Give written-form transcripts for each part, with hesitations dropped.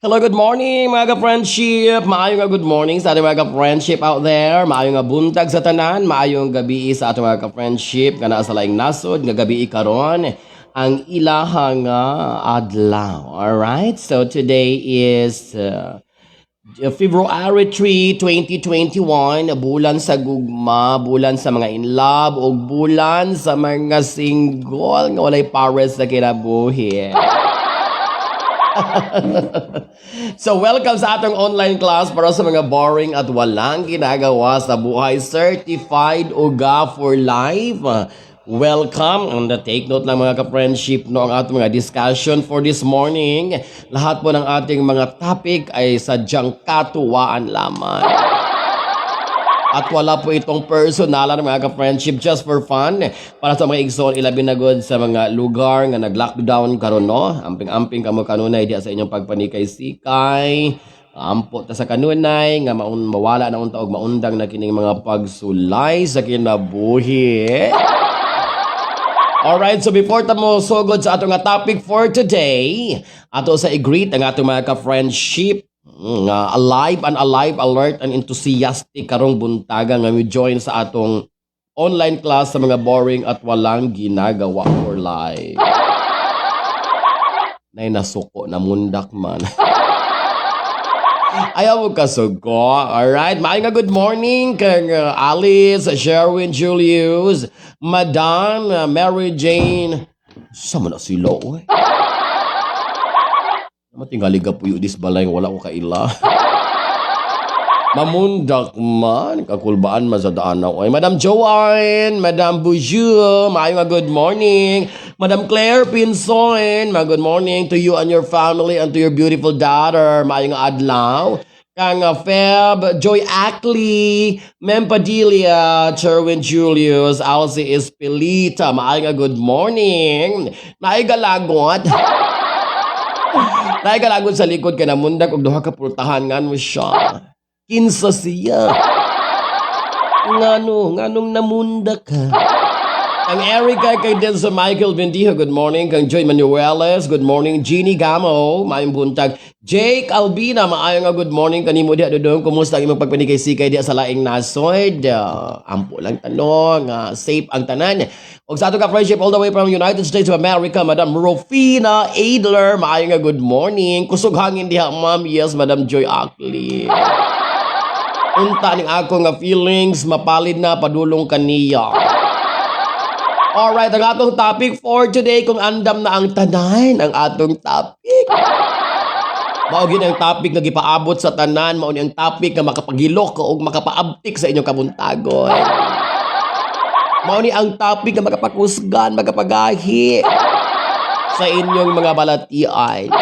Hello, good morning, mga ka-friendship. Maayong nga good morning sa ating mga ka-friendship out there. Maayong nga buntag sa tanan, maayong gabi sa atong mga ka-friendship nga naa sa laing nasod nga gabi karon ang ilahang adlaw. All right? So today is February 3, 2021, bulan sa gugma, bulan sa mga in love, ug bulan sa mga single nga walay pares sa kinabuhi. So welcome sa atong online class para sa mga boring at walang ginagawa sa buhay, certified uga for life. Welcome. And take note lang, mga ka-friendship, no, ang atong mga discussion for this morning. Lahat po ng ating mga topic ay sadyang katuwaan lamang. At wala po itong personalan, mga ka-friendship, just for fun. Para sa mga igsoon, ilabi na gud sa mga lugar nga nag-lockdown karon, no. Amping-amping kamo kanunay diya sa inyong pagpanikay-sikay. Ampo ta sa kanunay nga maun mawala na unta og maundang na kining mga pagsulay sa kinabuhi. Alright, so before ta mo sugod sa atong nga topic for today, ato sa i-greet ang atong mga ka-friendship nga alive and alive, alert and enthusiastic karong buntaga nga mi join sa atong online class sa mga boring at walang ginagawa for life. Nay nasuko na mundak man. Ayaw mo kasuko. Alright. Maayong nga good morning kang Alice, Sherwin Julius, Madam Mary Jane. Sama na sila, oy. Matingali ka puyo dis balay nga wala ko kaila. Mamundak man, kakulbaan man sa daan. Oy, Madam Joanne, Madam Bonjour, maayong nga good morning. Madam Claire Pinson, ma good morning to you and your family and to your beautiful daughter. Maayong nga adlaw. Kang Feb, Joy Ackley, Mem Padilla, Sherwin Julius, Alcie Espelita, maayong nga good morning. Naay galagot. Naay galagot sa likod ka na mundak og duha ka pultahan ngan mo siya. Kinsa siya? Ngano, nganong namunda ka? Ang Erica kay Denzo Michael Bendijo, good morning. Kang Joy Manueles, good morning. Jeannie Gamo, maayong buntag. Jake Albina, maayong nga good morning kanimo diha, dudong. Kumusta ang imong pagpanikay-sikay diha sa laing nasod? Ampo lang tanong, safe ang tanan. Og sa atong ka-friendship all the way from United States of America, Madam Rufina Adler, maayong nga good morning. Kusog hangin diha, ma'am. Yes, Madam Joy Ackley. Unta ning ako nga feelings mapalid na padulong kaniya. Alright, ang atong topic for today, kung andam na ang tanan, ang atong topic. Mao gyud ang topic nga gipaabot sa tanan, mao ni ang topic nga makapagilok ug makapaabtik sa inyong kabuntagon. Mao ni ang topic nga makapakusgan, makapagahi sa inyong mga balatian.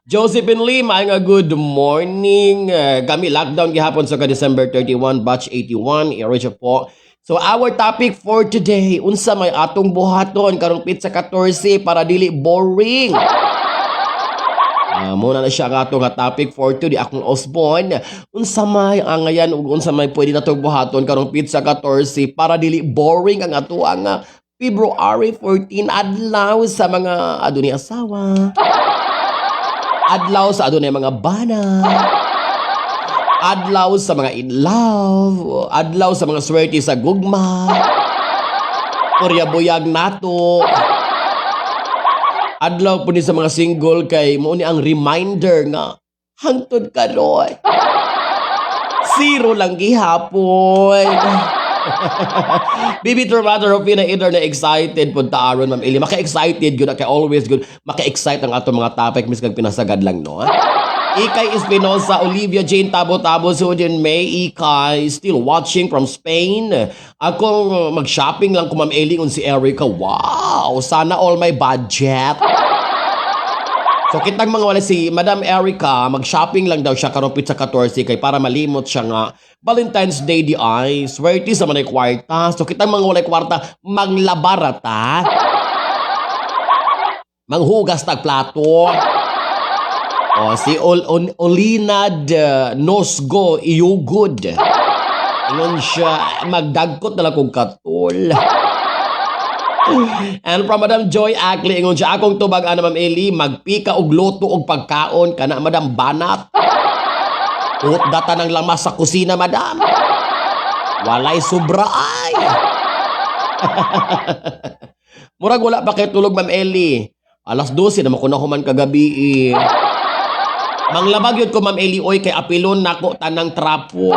Josephine Lee, maayong nga good morning. Kami lockdown gihapon sa ka December 31, batch 81, area po. So our topic for today, unsa may atong buhaton karong petsa 14 para dili boring? Muna na siya ang atong nga topic for today, akong Osborne. Unsa may angayan ug unsa may pwede natong buhaton karong petsa 14 para dili boring ang atoang February 14, adlaw sa mga adunay asawa, adlaw sa adunay mga bana, adlaw sa mga in love, adlaw sa mga swerte sa gugma, Kurya buyag nato. Adlaw po ni sa mga single kay mo ni ang reminder nga hangtod karon zero lang gihapon. Bibi Trovato Rufina either na excited pud ta aron, Ma'am Eli. Maka-excited gyud kay always good. Maka-excite ang atong mga topic miskag pinasagad lang, no. Ikay Espinosa, Olivia Jane Tabo Tabo, Sujin May, Ikay, still watching from Spain. Ako, mag-shopping lang ko, Ma'am Eli, kung si Erica. Wow! Sana all my budget. So kitang mga wala si Madam Erica, mag-shopping lang daw siya karong petsa 14 kay para malimot siya nga Valentine's Day di ay. Swerte sa manay kwarta. So kitang mga walay kwarta, manglabarata. Manghugas tag plato. O si Olinad Nosgo Iyugod. Ingon siya, magdagkot na lang kong katol. And from Madam Joy Ackley, ingon siya, "Akong tubag ana, Ma'am Eli, magpika og luto og pagkaon kana, Madam, banat. Data ng lamas sa kusina, Madam. Walay sobra ay." Murag wala pa kay tulog, Ma'am Eli. Alas 12 naman ko na human kagabi eh. "Manglabag yun ko, Ma'am Eli, oy, kay apilon nako tanang trapo,"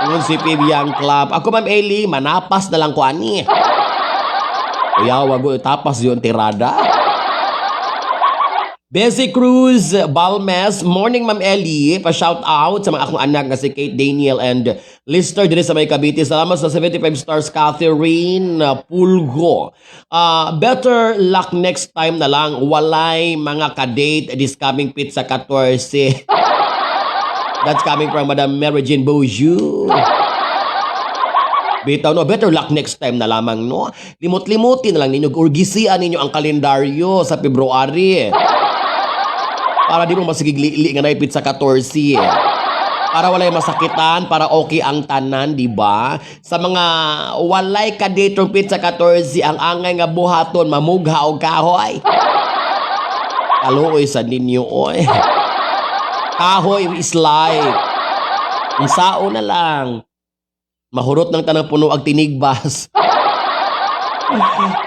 ingon si Pibiang Club. "Ako, Ma'am Eli, manapas na lang ko ani." Kuya, wag tapas yun tirada. Bessie Cruz Balmes, "Morning, Ma'am Ellie. Pa-shout out sa mga akong anak nga si Kate, Daniel and Lister diri sa may Cavite. Salamat sa 75 stars, Catherine Pulgo. Better luck next time na lang. Walay mga ka-date this coming petsa 14." That's coming from Madam Mary Jean Beaujeu. Bitaw no, better luck next time na lamang, no. Limot-limutin na lang ninyo or gisian ninyo ang kalendaryo sa February. Para di mo masigigli nga naipit sa 14. Para walay masakitan, para okay ang tanan, di ba? Sa mga walay ka-date petsa 14, ang angay nga buhaton, mamugha og kahoy. Kaluoy sa ninyo, oy. Kahoy is life. Unsao na lang. Mahurot ng tanang puno ang tinigbas.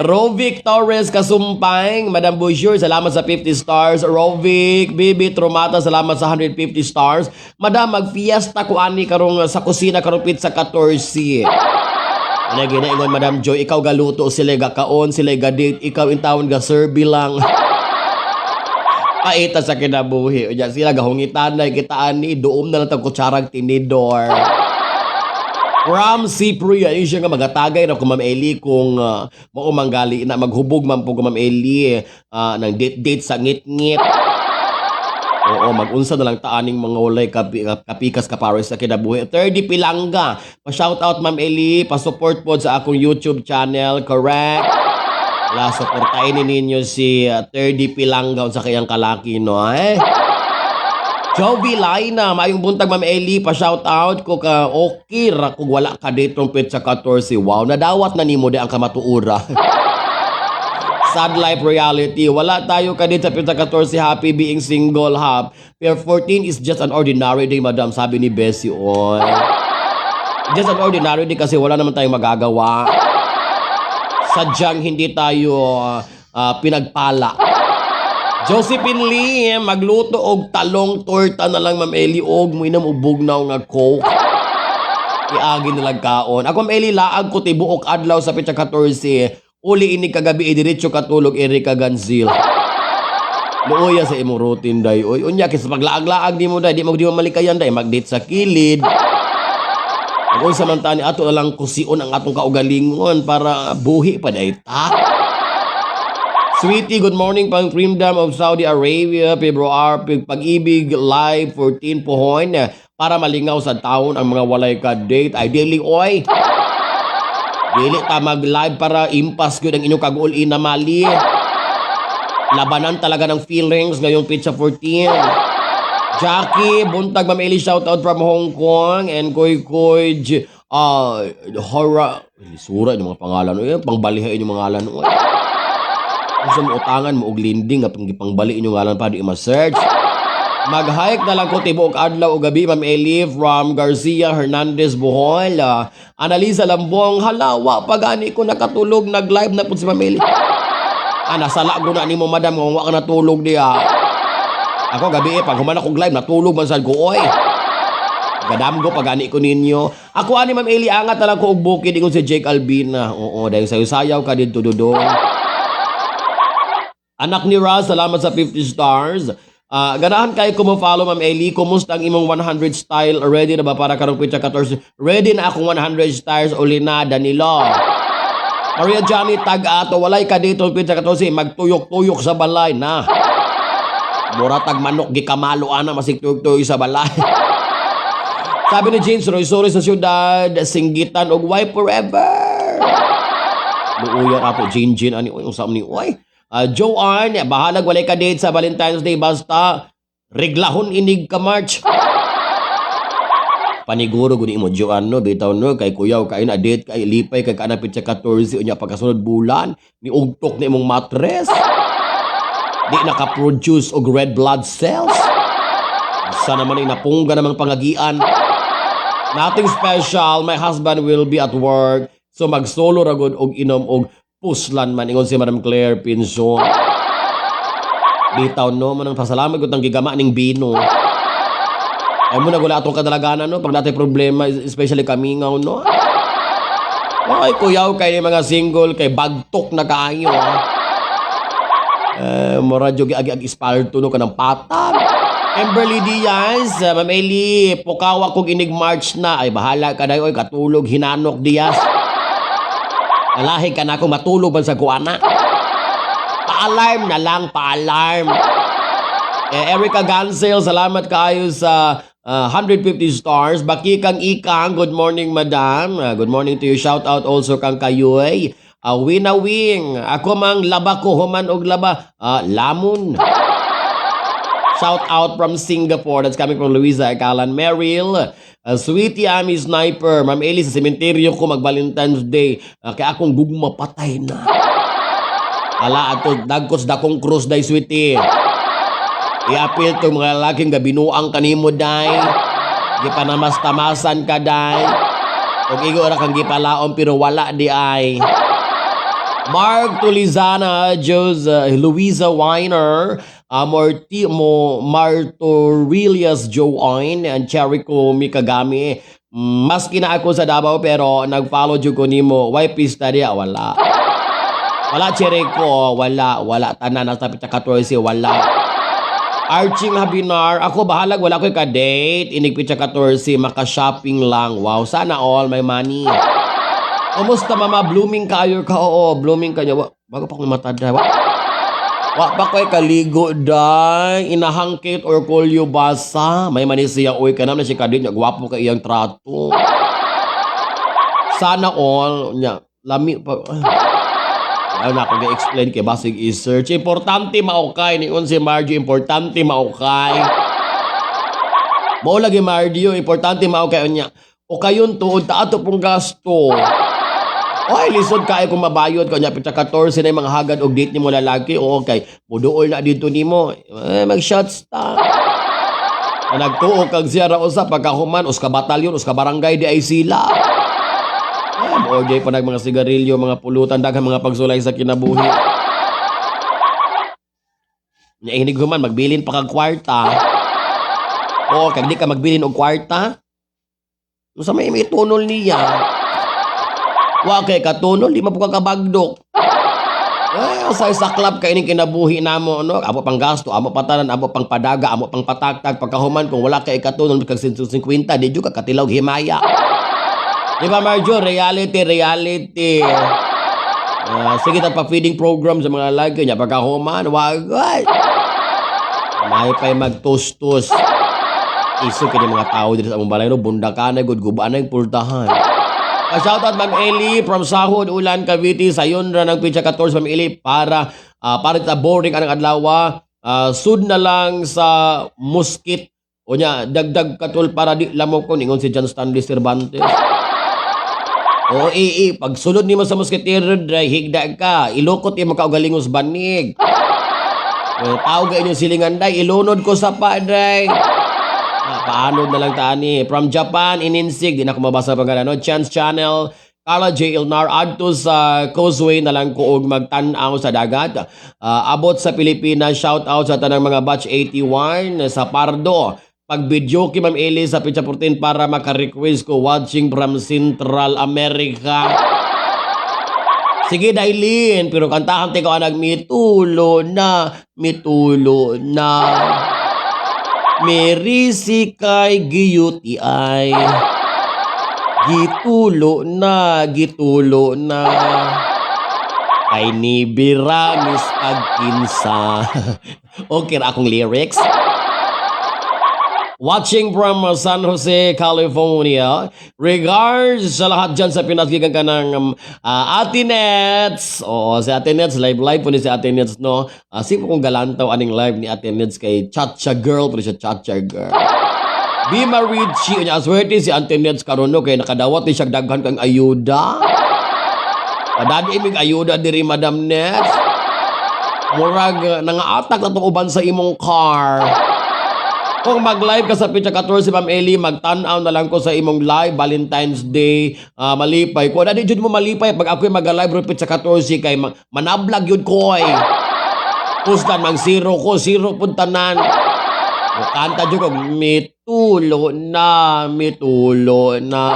Rovic Torres Kasumpang, Madam Bonjour, salamat sa 50 stars. Rovic, Bibi Trumata, salamat sa 150 stars. "Madam, magfiesta ko ani karong sa kusina karong petsa 14." Ano ginaingon, Madam Joy, ikaw galuto, sila ga kaon, sila ga date, ikaw intawon ga serve lang. Paita sa kinabuhi. Unya sila gahungitan na kita ani duom na lang tag kutsarang tinidor. From si Priya, yun siya nga magatagay na ko, Ma'am Eli, kung mao manggali na maghubog man po ko, Ma'am Eli, ng date-date sa ngit-ngit. Oo, mag-unsa na lang taaning mga walay kapikas kapares sa kinabuhi. 30 Pilangga. Pa-shout out, Ma'am Eli, pa-support po sa akong YouTube channel, correct? Wala, suportahin ninyo si 30 Pilangga sa kayang kalaki, no? Eh? Jovi Laina, "Maayong buntag, Ma'am Eli, pa shout out ko ka okay ra kung wala ka dito petsa 14." Wow, nadawat na nimo di ang kamatuura. Sad life reality. "Wala tayo ka dito sa petsa 14, happy being single hap. Pero 14 is just an ordinary day, Madam," sabi ni Bessie. Oy. Just an ordinary day kasi wala naman tayong magagawa. Sadyang hindi tayo pinagpala. Josephine Lee, "Magluto og talong torta na lang, Ma'am Eli, og moinom og bugnaw nga Coke. Iagi na lang kaon. Ako, Ma'am Eli, laag ko tibuok adlaw sa petsa 14. Uli ini kagabi, diretso katulog," Erika Ganzil. Luoya sa imong routine day. Oy, unya kay sa paglaag-laag nimo day, di mo malikayan day, mag-date sa kilid. Kung sa man tani ato na lang kusion ang atong kaugalingon para buhi pa day ta. Sweetie, good morning pang Kingdom of Saudi Arabia, February, Pag-ibig Live 14 pohon para malingaw sa taon ang mga walay ka-date. Ay, dili oy. Dili ta mag-live para impas gyud ang inyong kag-ul na mali. Labanan talaga ng feelings ngayong petsa 14. Jackie, buntag, Ma'am Eli, shout out from Hong Kong and Koy Koy, Hora, sura yung mga pangalan, oy, pangbaliha inyong mga ngalan, oy. Kung sa mo utangan mo og linding nga pangbali inyong ngalan pa di ma-search. "Mag-hike na lang ko tibuok adlaw o gabi, Ma'am Eli," from Garcia Hernandez Bohol. Annalisa Lambong, "Hala, wa pa gani ko nakatulog, nag-live na po si Ma'am Eli." Ah, nasala ko na nimo, Madam, kung wa ka natulog diya. Ako gabi eh, pag human akong live, natulog man sad ko, oy. Gadamgo pag gani ko ninyo. "Ako ani, Ma'am Eli, angat na lang ko og bukid," ingon si Jake Albina. Oo, dahil sayo-sayaw ka dito, dudong. Anak ni Raz, salamat sa 50 stars. "Ah, ganahan kay ko mo follow, Ma'am Eli. Kumusta ang imong 100 style? Ready na ba para karong petsa 14?" Ready na akong 100 stars uli na, Danilo. Maria Johnny Tag-ato, "Walay ka dito petsa 14, magtuyok-tuyok sa balay na." Mura tag manok gikamalo ana masig tuyok-tuyok sa balay. Sabi ni James Roy, "Sorry sa syudad, singgitan og why forever." Luuyan ato Jane Jane ani oy unsa ni oy. Joanne, "Bahalag walay ka date sa Valentine's Day basta reglahon inig ka March." Paniguro gud imo Joan, no, bitaw, no, kay kuyaw kay na date kay lipay kay kana pitsa 14, unya pagkasunod bulan ni ugtok na imong mattress. Di naka-produce og red blood cells. Sa naman ay napungga namang pangagian. Nothing special, my husband will be at work. So mag-solo ra gud og inom og puslan man, ingon si Madam Claire Pinson. Bitaw, no, manang pasalamat gud ang gigama ning bino. Ay mo na gula atong kadalaganan, no, pag natay problema, especially kamingaw, no. Ay kuyaw kay mga single kay bagtok na kaayo, ha. Eh, mura jud agi ag espalto, no, kanang patag. Kimberly Diaz, Ma'am Eli, pukawa kog inig March na. Ay, bahala ka dayo, oy, katulog, hinanok Diaz. Nalahi ka na ako matulog man sa kuana. Pa-alarm na lang, pa-alarm. Eh, Erica Gansel, salamat kaayo sa 150 stars. Baki kang ikang, good morning, madam. Good morning to you. Shout out also kang Kayuy. Wina Wing, ako mang laba ko human og laba. Lamon. Shout out from Singapore. That's coming from Luisa Akalan. Meryl, Sweetie Ami Sniper. Ma'am Eli, sa sementeryo ko mag Valentine's Day. Kaya akong gugma patay na. Ala, ato, dagkos dakong krus day, sweetie. I-appeal to mga lalaking gabinuang kanimo day. Gipanamas-tamasan ka day. Og igo ra kang gipalaom pero wala di ay. Mark Tulizana, Jose, Luisa Weiner, Mortimo Martorilias Joanne, and Cherico Mikagami. Maski na ako sa Davao pero nag-follow jud ko nimo. Why pista diya? Wala. Wala, Cherico, wala, wala tanan nasa pitsa 14, wala. Archie Habinar, ako bahalag wala ko'y ka-date. Inig pitsa 14, maka-shopping lang. Wow, sana all may money. Kumusta, mama? Blooming kayo ka? Oo, blooming ka niya. Wa, bago pa akong matada. Wa, wa pa ko'y kaligo day. Inahangkit or kulyo basa. May mani siya, uy ka naman na siya kadate niya. Gwapo ka iyang trato. Sana all. Nya, lami pa. Ay, na ako ga-explain kay basig i-search. Importante maukay. Niyon si Margie, importante maukay. Mao lagi, Margie, importante maukay niya. O kayon tuod ta ato pong gasto. Oy, lisod kaayo kung mabayod ka niya pitsa 14 na yung mga hagad og date nimo lalaki. Oo, kay muduol na dito nimo. Eh, mag-shots ta. Na nagtuo kag siya ra usa pagkahuman us ka batalyon, us ka barangay di ay sila. Eh, mo pa nag mga sigarilyo, mga pulutan, daghang mga pagsulay sa kinabuhi. Nya inig human magbilin pa kag kwarta. Oo, kag di ka magbilin og kwarta. Unsa may tunol niya? Wa kay katunol, di man po ka kabagdok. Eh, sa club kay ining kinabuhi namo, no. Amo pang gasto, amo patanan, amo pang padaga, amo pang pataktag pagkahuman kung wala kay katunol kag 150, di jud ka katilaw himaya. Di ba, Marjo? Reality, reality. Ah, sige ta pa feeding program sa mga lalaki niya pagkahuman, wag. May pa'y magtustos. Iso kini mga tao dito sa among balay, no, bundakan na gud, gubaan na yung pultahan. Shoutout Ma'am Eli from Sahod, Ulan, Cavite. Sayon ra ng pitsa 14, Ma'am Eli, para sa boring anang adlaw. Sud na lang sa muskit. O nya, dagdag katul para di lamok ko ningon si John Stanley Cervantes. O i, pag sulod nimo sa musketero dray higda ka, ilukot imo kaugalingos banig. Eh, tawag ka inyong silingan day, ilunod ko sa pa day. Ah, paano na lang tani. From Japan, ininsig, di na ako mabasa pangalan, no? Chance Channel, Carla J. Ilnar, adto sa Causeway na lang ko og magtan-aw sa dagat. Ah, abot sa Pilipinas, shout out sa tanang mga batch 81 sa Pardo. Pag-video kay Ma'am Eli sa Pitsa 14 para maka-request ko, watching from Central America. Sige, Dailin, pero kantahan ko anag mitulo na, mitulo na. Merisi kay giyuti ay. Gitulo na, gitulo na. Ay ni Biramis pagkinsa. Okay ra akong lyrics. Watching from San Jose, California. Regards sa lahat dyan sa Pinas, gikan ka ng Ate Nets. Oo, si Ate Nets, live live po ni si Ate Nets, no? Sino kong galantaw aning live ni Ate Nets kay Chacha Girl, pero siya Chacha Girl. Bima Richie, unya swerte si Auntie Neds karon, no, kay nakadawat ni siya daghan kang ayuda. Padadi imig ayuda diri, Madam Neds. Murag nangaatak na tong uban sa imong car. Kung mag-live ka sa petsa 14, Ma'am Eli, magtan-aw na lang ko sa imong live Valentine's Day, malipay ko. Dadi jud mo malipay pag ako'y mag-live ro petsa 14 kay manablag yun ko ay. Kustan mang zero ko, zero pud tanan. O, kanta jud ko, "Mitulo na, mitulo na.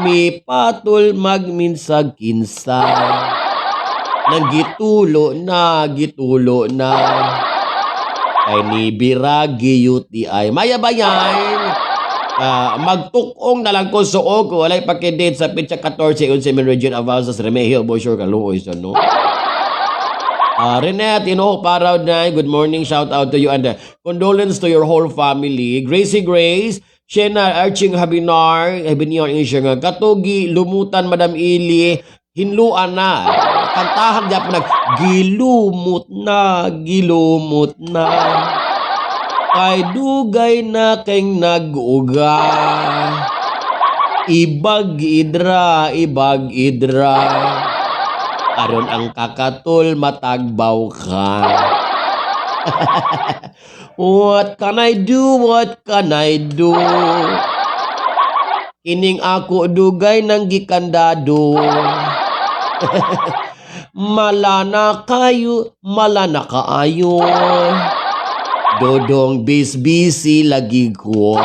Mipatol magminsag kinsa. Nang gitulo na, gitulo na. Kay ni Biragi UTI." Maya ba yan? Magtukong na lang ko suog kung walay pakidate sa petsa 14 unsa min Region Avanzas Remehio Bosyor kaluoy sa, no. Renette, paraw na. Good morning. Shout out to you and condolence to your whole family. Gracie Grace, Shena Arching Habinar, Habinar siya nga katugi lumutan, Madam Ili, hinluan na. Kantahan gyapon nag "Gilumot na, gilumot na. Kay dugay na kay nag-uga. Ibag idra, ibag idra. Aron ang kakatol matagbaw ka." What can I do? What can I do? Kining ako dugay nang gikandado. Mala na kayo, mala na kaayo. Dodong bis-busy lagi ko.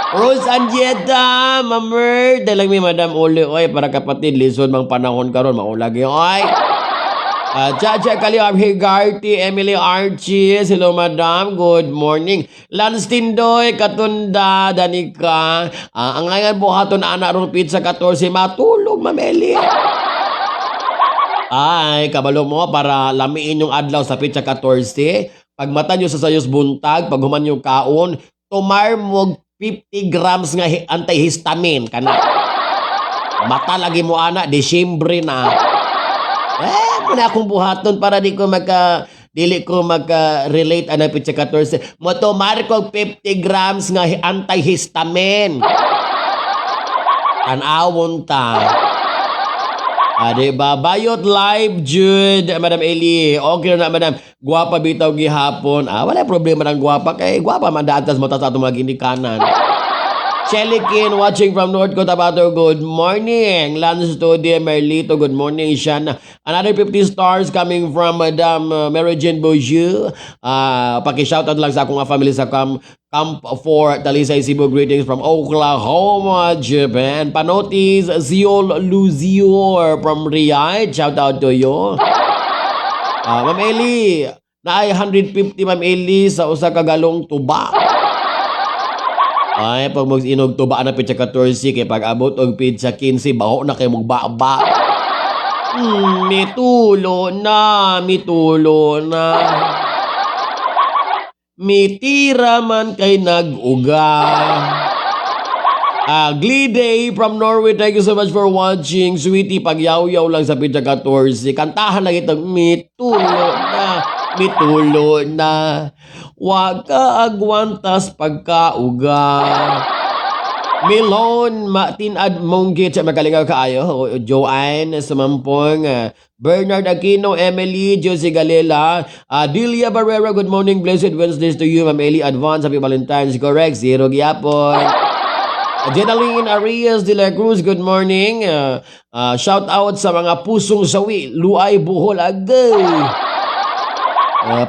Rose Anjeta, Mamer, dalang mi Madam Uli, oy, para kapatid, lisod mang panahon karon, maulagi, oy. Chacha Kaliw Higarty, Emily Archie, hello Madam, good morning. Lance Tindoy, Katunda, Danica, ang ngayon buhaton ana rong petsa 14, matulog, Mameli. Ay, kabalo mo para lamiin yung adlaw sa petsa 14. Pag mata nyo sa sayos buntag, pag human yung kaon, tumar mo 50 grams nga antihistamine kana. Mata lagi mo ana, Disyembre na. Eh, muna akong buhaton para di ko magka dili ko magka-relate ana petsa 14. Motumar ko 50 grams nga antihistamine. Tan-awon ta. Ah, di ba? Bayot live, Jude, Madam Eli. Okay na, Madam. Guwapa bitaw gihapon. Ah, wala problema ng guwapa. Kay guwapa man daatas mo ta sa atong mga ginikanan. Shelikin watching from North Cotabato. Good morning. Lance Studio Merlito. Good morning, Shan. Another 50 stars coming from Madam Mary Jane Beaujeu. Paki-shoutout lang sa akong mga family sa Camp 4 Talisay, Cebu. Greetings from Oklahoma, Japan. Panotis Ziol Luzior from Riyadh. Shout out to you. Ma'am Eli, naay 150, Ma'am Eli, sa usa ka galong tuba. Ay, pag mag-inog tuba na petsa 14, kay pag abot og petsa 15, baho na kay mong baba. Mitulo na, mitulo na. Mitira man kay nag-uga. Glee from Norway, thank you so much for watching. Sweetie, pagyaw-yaw lang sa petsa 14. Kantahan lang itong "Mitulo na, mitulo na. Wag ka agwantas pagkauga." Milon, Matinad Monggit, sa magalingaw kaayo. Joanne Sumampong, Bernard Aquino, Emily, Josie Galela, Delia Barrera, good morning, blessed Wednesdays to you, Ma'am Eli, advance, happy Valentine's, correct, zero gyapon. Jenaline Arias de la Cruz, good morning. Shout out sa mga pusong sawi, Luay, Bohol, agay.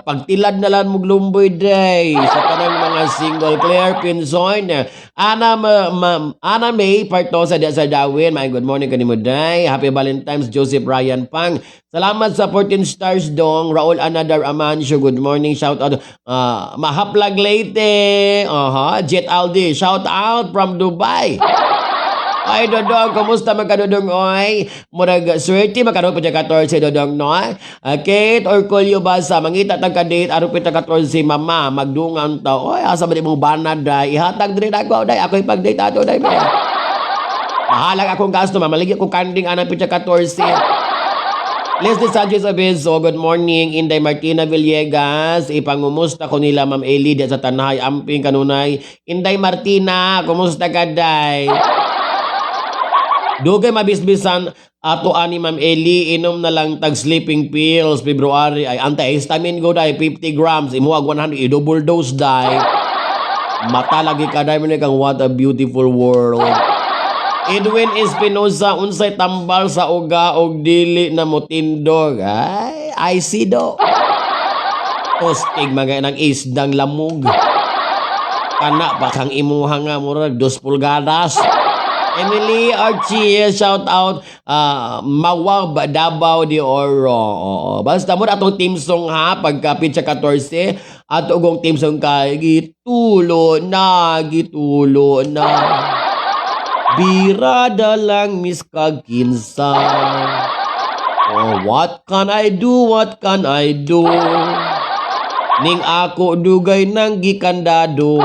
Pagtilad na lang mong lumboy day sa tanang mga single. Claire Pinzon, Ana, Ana May Partosa di sa Darwin, my good morning kanimo day. Happy Valentine's, Joseph Ryan Pang. Salamat sa 14 stars dong. Raul Anadar Amancio, good morning. Shout out Mahaplag Leyte. Aha, Jet Aldi, shout out from Dubai. Ay, Dodong, kumusta man ka, Dodong, oy? Murag, swerte man karon pa 14, Dodong, no? Kate Orcolio Basa, mangita tag ka-date, aron pita 14, mama, magdungan ta. Oy, asa ba di mong banad, day? Ihatag diri nako, day. Ako ipag-date ato, day. Bahalag akong gasto, mamaligya kong kanding anang pita 14. Leslie Sanchez Abezo, good morning. Inday Martina Villegas, ipangumusta ko nila Ma'am Eli di sa Tanay, amping kanunay. Inday Martina, kumusta ka, day? Dugay mabisbisan ato ani Ma'am Eli, inom na lang tag sleeping pills February ay antihistamine go, day, 50 grams, imuhag 100, i-double dose, day. Mata lagi ka, day, man kang what a beautiful world. Edwin Espinosa, unsay tambal sa uga og dili na motindog? Ay, I see do. Tostig mga ng isdang lamog. Kana pa kang imuha nga murag 2 pulgadas. Emily Archie, shout out, Mawag Davao de Oro. Oo. Basta mo atong theme song ha, pagka pitsa 14 ato gong theme song kay gitulo na, gitulo na. Birada lang miss kag kinsa. Oh, what can I do? What can I do? Ning ako dugay nang gikandado.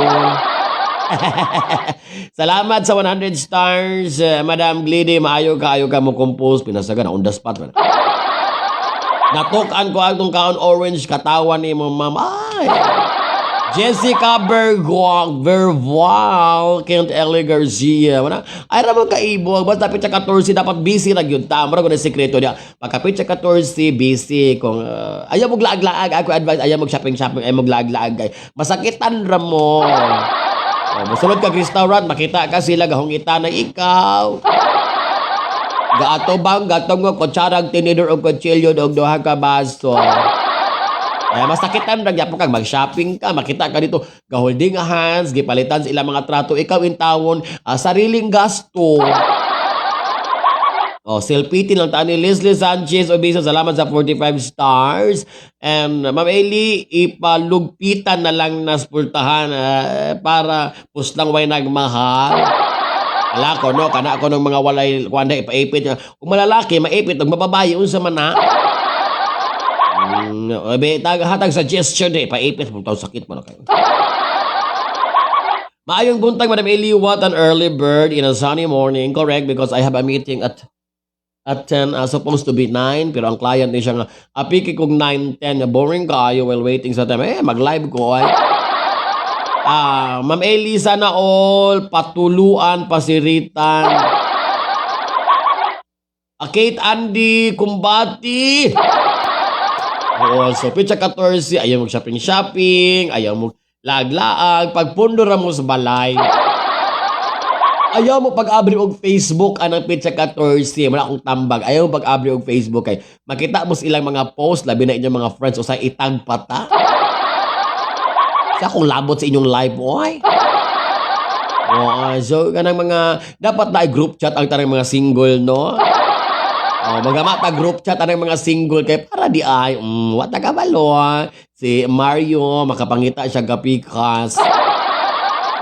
Salamat sa 100 stars, Madam Glady. Maayo kaayo ka mo compose. Pinasaga na on the spot man. Natuk-an ko atong kaon orange katawan ni mo, ma'am. Ay. Jessica Berguang, Verval, Kent Ellie Garcia. Wala. Ay, ra mo kaibog. Basta pitsa 14, dapat busy na gyud ta. Mura ko na sekreto niya. Pagka pitsa 14, busy. Kung ayaw mo laag-laag, ako advice, ayaw mo shopping-shopping, ayaw mo laag-laag. Kay masakitan ra mo. Oh, musulod ka restaurant, makita ka sila, gahungitan na ikaw. Gaatobang, gatong nga kutsarag, tinidor og kutsilyo og duha ka baso. Kaya masakitan ra gyapon kag mag-shopping ka, makita ka dito, ga-holding hands, gipalitan sa ilang mga trato, ikaw intawon, sariling gasto. Oh, selfie lang ta ni Leslie Sanchez Obiso. Salamat sa 45 stars. And Ma'am Eli, ipalugpitan na lang na spultahan para puslang way nagmahal. Ala ko no, kana ko ng mga walay kuan na ipaipit. Kung malalaki maipit, ug mababae unsa man na? Be, tag hatag suggestion de paipit mo sakit mo na kayo. Maayong buntag, Madam Eli. What an early bird in a sunny morning. Correct, because I have a meeting at 10, supposed to be 9, pero ang client ni siya nga, apiki kong 9:10, nga boring kaayo while waiting sa time. Eh, mag-live ko ay. Ah, Ma'am Eli, sana all, patuluan, pasiritan. Ah, Kate Andy, kumbati. Oo, so pitsa 14, ayaw mag shopping-shopping, ayaw mo laag-laag, pagpundo ra mo sa balay. Ayaw mo pag-abri og Facebook anang pitsa 14, wala akong tambag. Ayaw mo pag-abri og Facebook kay makita mo sa ilang mga post, labi na inyong mga friends, usay itag pata. Sa akong labot sa inyong live, oy. Oo, so kanang mga dapat na group chat ang tanang mga single, no? Oh, magamata group chat anang mga single kay para di ay what ka kabalo si Mario makapangita siya gapikas.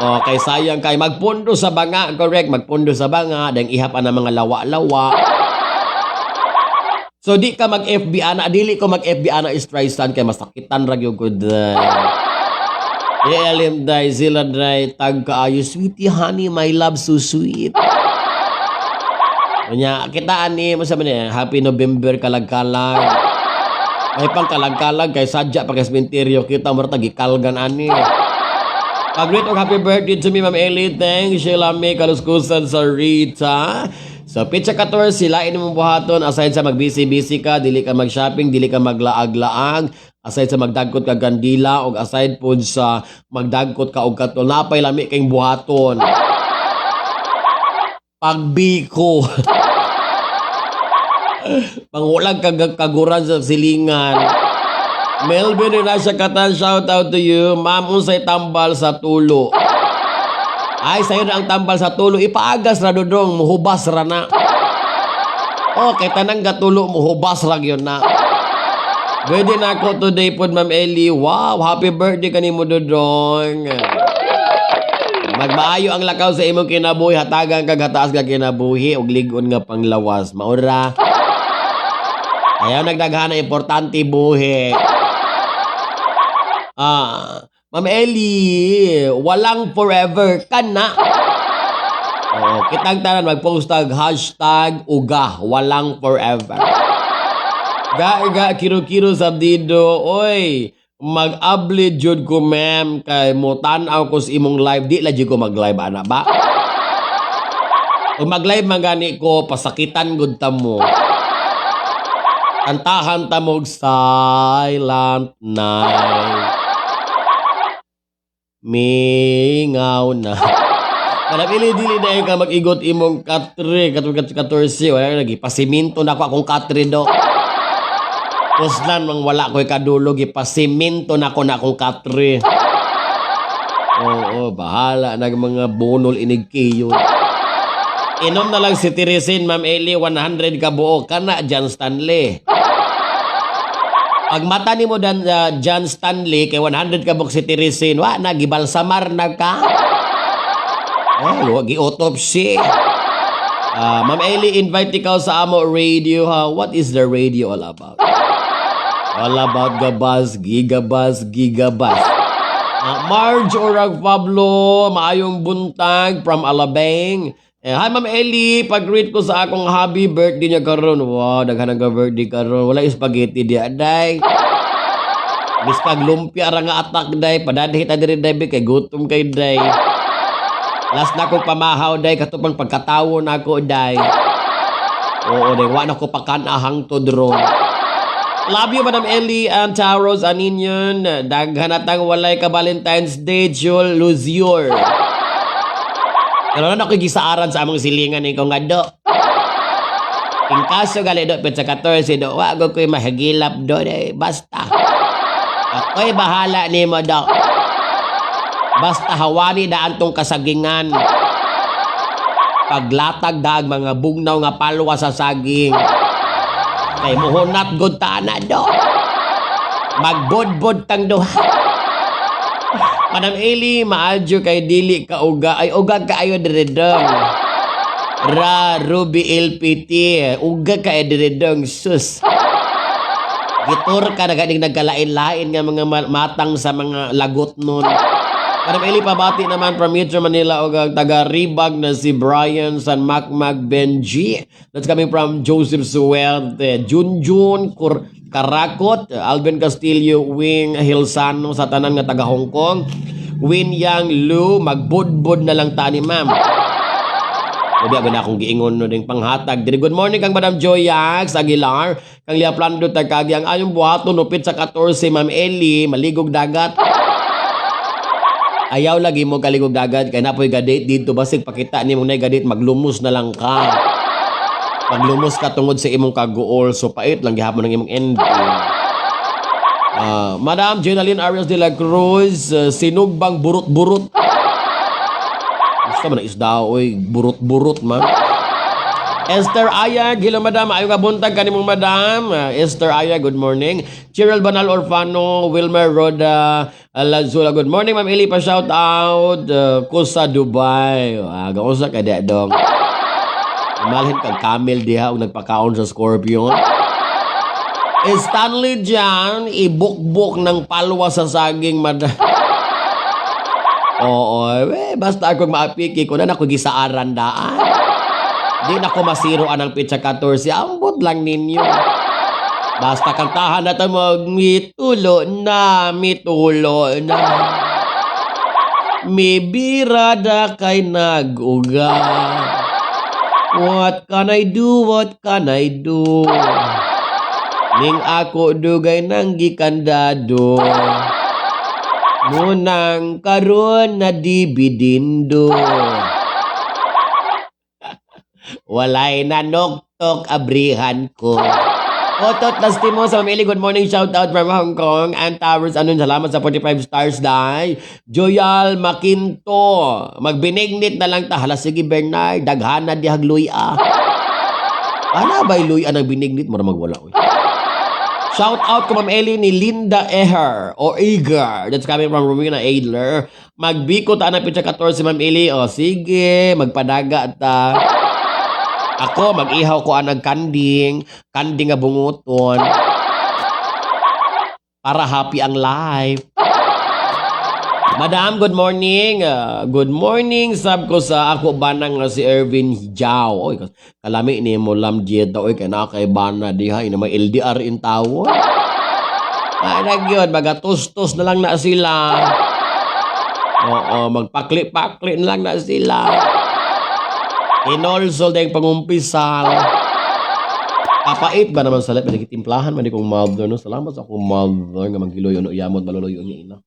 Oh, kay sayang kay magpundo sa banga, correct, magpundo sa banga, dahil ihap ang mga lawa-lawa. So di ka mag FB ana, dili ko mag FB ana Streisand kay masakitan ra gyud ko day. Di alim day sila day tag kaayo, "Sweetie, honey, my love, so sweet." Unya, kita ani mo sa man happy November kalag-kalag. May pang kalag-kalag kay sadya pa kay sementeryo kita mo ra gikalgan ani. Pag-greet og happy birthday to me, Ma'am Ellie. Thanks, Sheila May Kaluskusan sa Rita. So, pitsa 14, sila mong buhaton. Aside sa mag-busy-busy ka, dili ka mag-shopping, dili ka maglaag-laag. Aside sa magdagkot ka kandila, og aside pod sa magdagkot ka og katol, napay lami kayong buhaton. Pagbiko. Pangulag kag kaguran sa silingan. Melvin Ignacia Katan, shout out to you. Ma'am, unsay tambal sa tulo? Ay, sayo na ang tambal sa tulo. Ipaagas ra dodong, muhubas ra na. Okay, tanang gatulo, muhubas ra gyud na. Pwede na ako today pod, Ma'am Ellie. Wow, happy birthday kanimo, Dodong. Magmaayo ang lakaw sa imong kinabuhi, hatagan kag hataas ka kinabuhi ug lig-on nga panglawas. Maura. Ayaw nagdaghan na importante buhi. Ah, Ma'am Ellie, walang forever ka na. Oo, kitang tanan mag-post tag #uga, walang forever. Ga ga kiro-kiro sa dido, oy. Mag-abli jud ko, ma'am, kay mo tan-aw ko sa imong live. Di la jud ko mag-live ana ba? Kung mag-live man gani ko, pasakitan gud ta mo. Kantahan ta mo og "Silent Night". Mingaw na. Madam Eli, dili na ka mag-igot imong katre, katong 14, wala na, gipasiminto na ako akong katre do. Kuslan mang wala ko'y kadulog, gipasiminto na ako na akong katre. Oo, bahala na mga bunol inig kiyo. Inom na lang si Teresin, Ma'am Eli, 100 ka buo. Kana, John Stanley. Pag mata ni mo dan John Stanley, kay 100 ka buok si Teresin, wa na, gibalsamar na ka. Eh, wa gi-autopsy. Ah, Ma'am Eli, invite ikaw sa amo radio ha. What is the radio all about? All about gabas, gigabas, gigabas. Ah, Marge Orag Pablo, maayong buntag from Alabang. Eh, hi Ma'am Eli, pag-greet ko sa akong happy birthday niya karon. Wow, daghan ang birthday karon. Wala spaghetti di aday. Biskag lumpia ra nga atak day, padadhi ta diri day kay gutom kay day. Last na akong pamahaw day, katupang pagkatawo na ako day. Oo, day, wa na ko pakan hangtod ron. Love you, Madam Ellie and Tauros Aninyon. Daghan atang walay ka Valentine's Day, Jul Luzior. Pero na ako gisaaran sa among silingan ikaw nga do. In kaso gali do, petsa 14 do, wa ko ko'y mahagilap do, day. Basta. Ako'y bahala nimo do. Basta hawani daan tong kasagingan. Paglatag daag mga bugnaw nga palwa sa saging. Kay muhunat gud ta ana do. Magbudbud tang duha. Madam Eli, maadyo kay dili ka uga. Ay, uga kaayo diri dong. Ra, Ruby LPT. Uga ka diri dong. Sus. Gitur ka na ganing nagkalain-lain nga mga matang sa mga lagot nun. Madam Eli, pabati naman from Metro Manila og ang taga Ribag na si Brian San Macmac Benji. That's coming from Joseph Suerte, Junjun Kur Karakot, Alvin Castillo, Wing Hilsano sa tanan nga taga Hong Kong. Win Yang Lu, magbudbud na lang ta ni ma'am. Ubi ba na akong giingon no ding panghatag. Diri, good morning kang Madam Joyax Aguilar, kang Lia Plando Takagi ang ayong buhaton upit sa 14, Ma'am Eli, maligog dagat. Ayaw lagi mo kaligog dagat kay napoy gadate dito, basig pakita nimo na gadate, maglumos na lang ka. Maglumos ka tungod sa imong kaguol, so pait lang gihapon ang imong ending. Ah, Madam Jenaline Arias de la Cruz, sinugbang burot-burot. Gusto man ang isda, oy, burot-burot man. Esther Ayag, hello madam, ayo nga buntag kanimong madam. Esther Ayag, good morning. Cheryl Banal Orfano, Wilmer Roda Lazula, good morning Ma'am Eli, pa shout out ko sa Dubai. Ah, gausa ka di dong. Malhin kag camel diha og nagpakaon sa scorpion. Eh, Stanley Jan, ibukbok ng palwa sa saging, madam. Oo, eh, basta ako maapiki ko na ako gisaaran daan. Di na ko masiro anang petsa 14. Ambot lang ninyo. Basta kantahan na mag mitulo na, mitulo na. Mibirada kay nag-uga. What can I do? What can I do? Ning ako dugay nang gikandado. Munang karon na dibidindo. Walay nanoktok abrihan ko. Otot Lastimo sa Mamili, good morning, shout out from Hong Kong. And Towers, anong salamat sa 45 stars dai. Joyal Makinto, magbinignit na lang ta. Hala sige Bernard, daghana di hagluya. Ana ba'y luya ng binignit? Mura magwala. Oy. Shout out ko Ma'am Eli ni Linda Eher o Eager. That's coming from Rowena Adler. Magbiko ta na pitsa 14, Ma'am Eli. O sige, magpadaga ta. Ako, mag-ihaw ko anag kanding. Kanding nga bunguton. Para happy ang life. Madam, good morning. Good morning, sab ko sa ako banang nga si Ervin Hijau. Oy, kalami ni mo lam dieta, oy, kay naa kay bana diha ina may LDR in tawo. Ay, nagyod, magatustos na lang na sila. Oo, magpakli-pakli na lang na sila. Inolsol dayong pangumpisal. Kapait ba naman sa lep, timplahan man di kong mother, no? Salamat sa akong mother nga maghiloy ano yamot maluloy niya ina.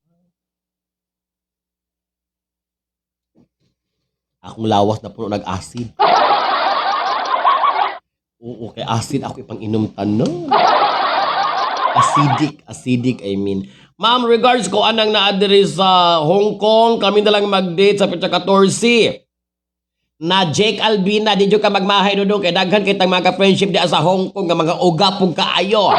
Akong lawas na puno nag-acid. Oo, kay acid ako ipang inom tanon. Acidic, acidic, I mean. Ma'am, regards ko anang naadiri sa Hong Kong, kami na lang mag-date sa petsa 14. Na Jake Albina, di jud ka magmahay dudong kay daghan kay tang mga ka-friendship diya sa Hong Kong nga mga uga pug kaayo.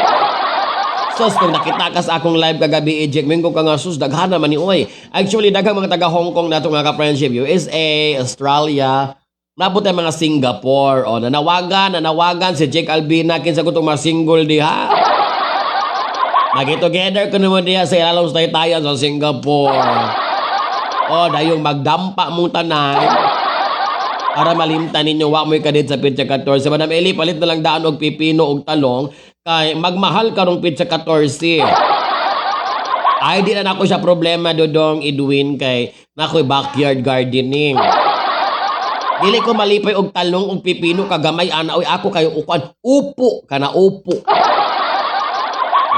Sus, kung nakita ka sa akong live kagabi, eh, Jake, mingo ka nga, sus, daghan naman ni oy. Actually, daghang mga taga Hong Kong nato nga ka-friendship, USA, Australia, nabot ang mga Singapore. O, nanawagan, nanawagan si Jake Albina, kinsa ko itong mga single diha. Magi-together ko naman diha sa ilalong sa taytayan sa Singapore. O, dayong magdampa mong tanan para malimtan ninyo wa mo'y kadit sa petsa 14. Madam Eli, palit na lang daan og pipino og talong kay magmahal karong petsa 14. Ay, di na nako siya problema, Dodong Edwin, kay nakoy backyard gardening. Dili ko malipay og talong og pipino kagamay ana, oy, ako kayo ukuan upo kana upo.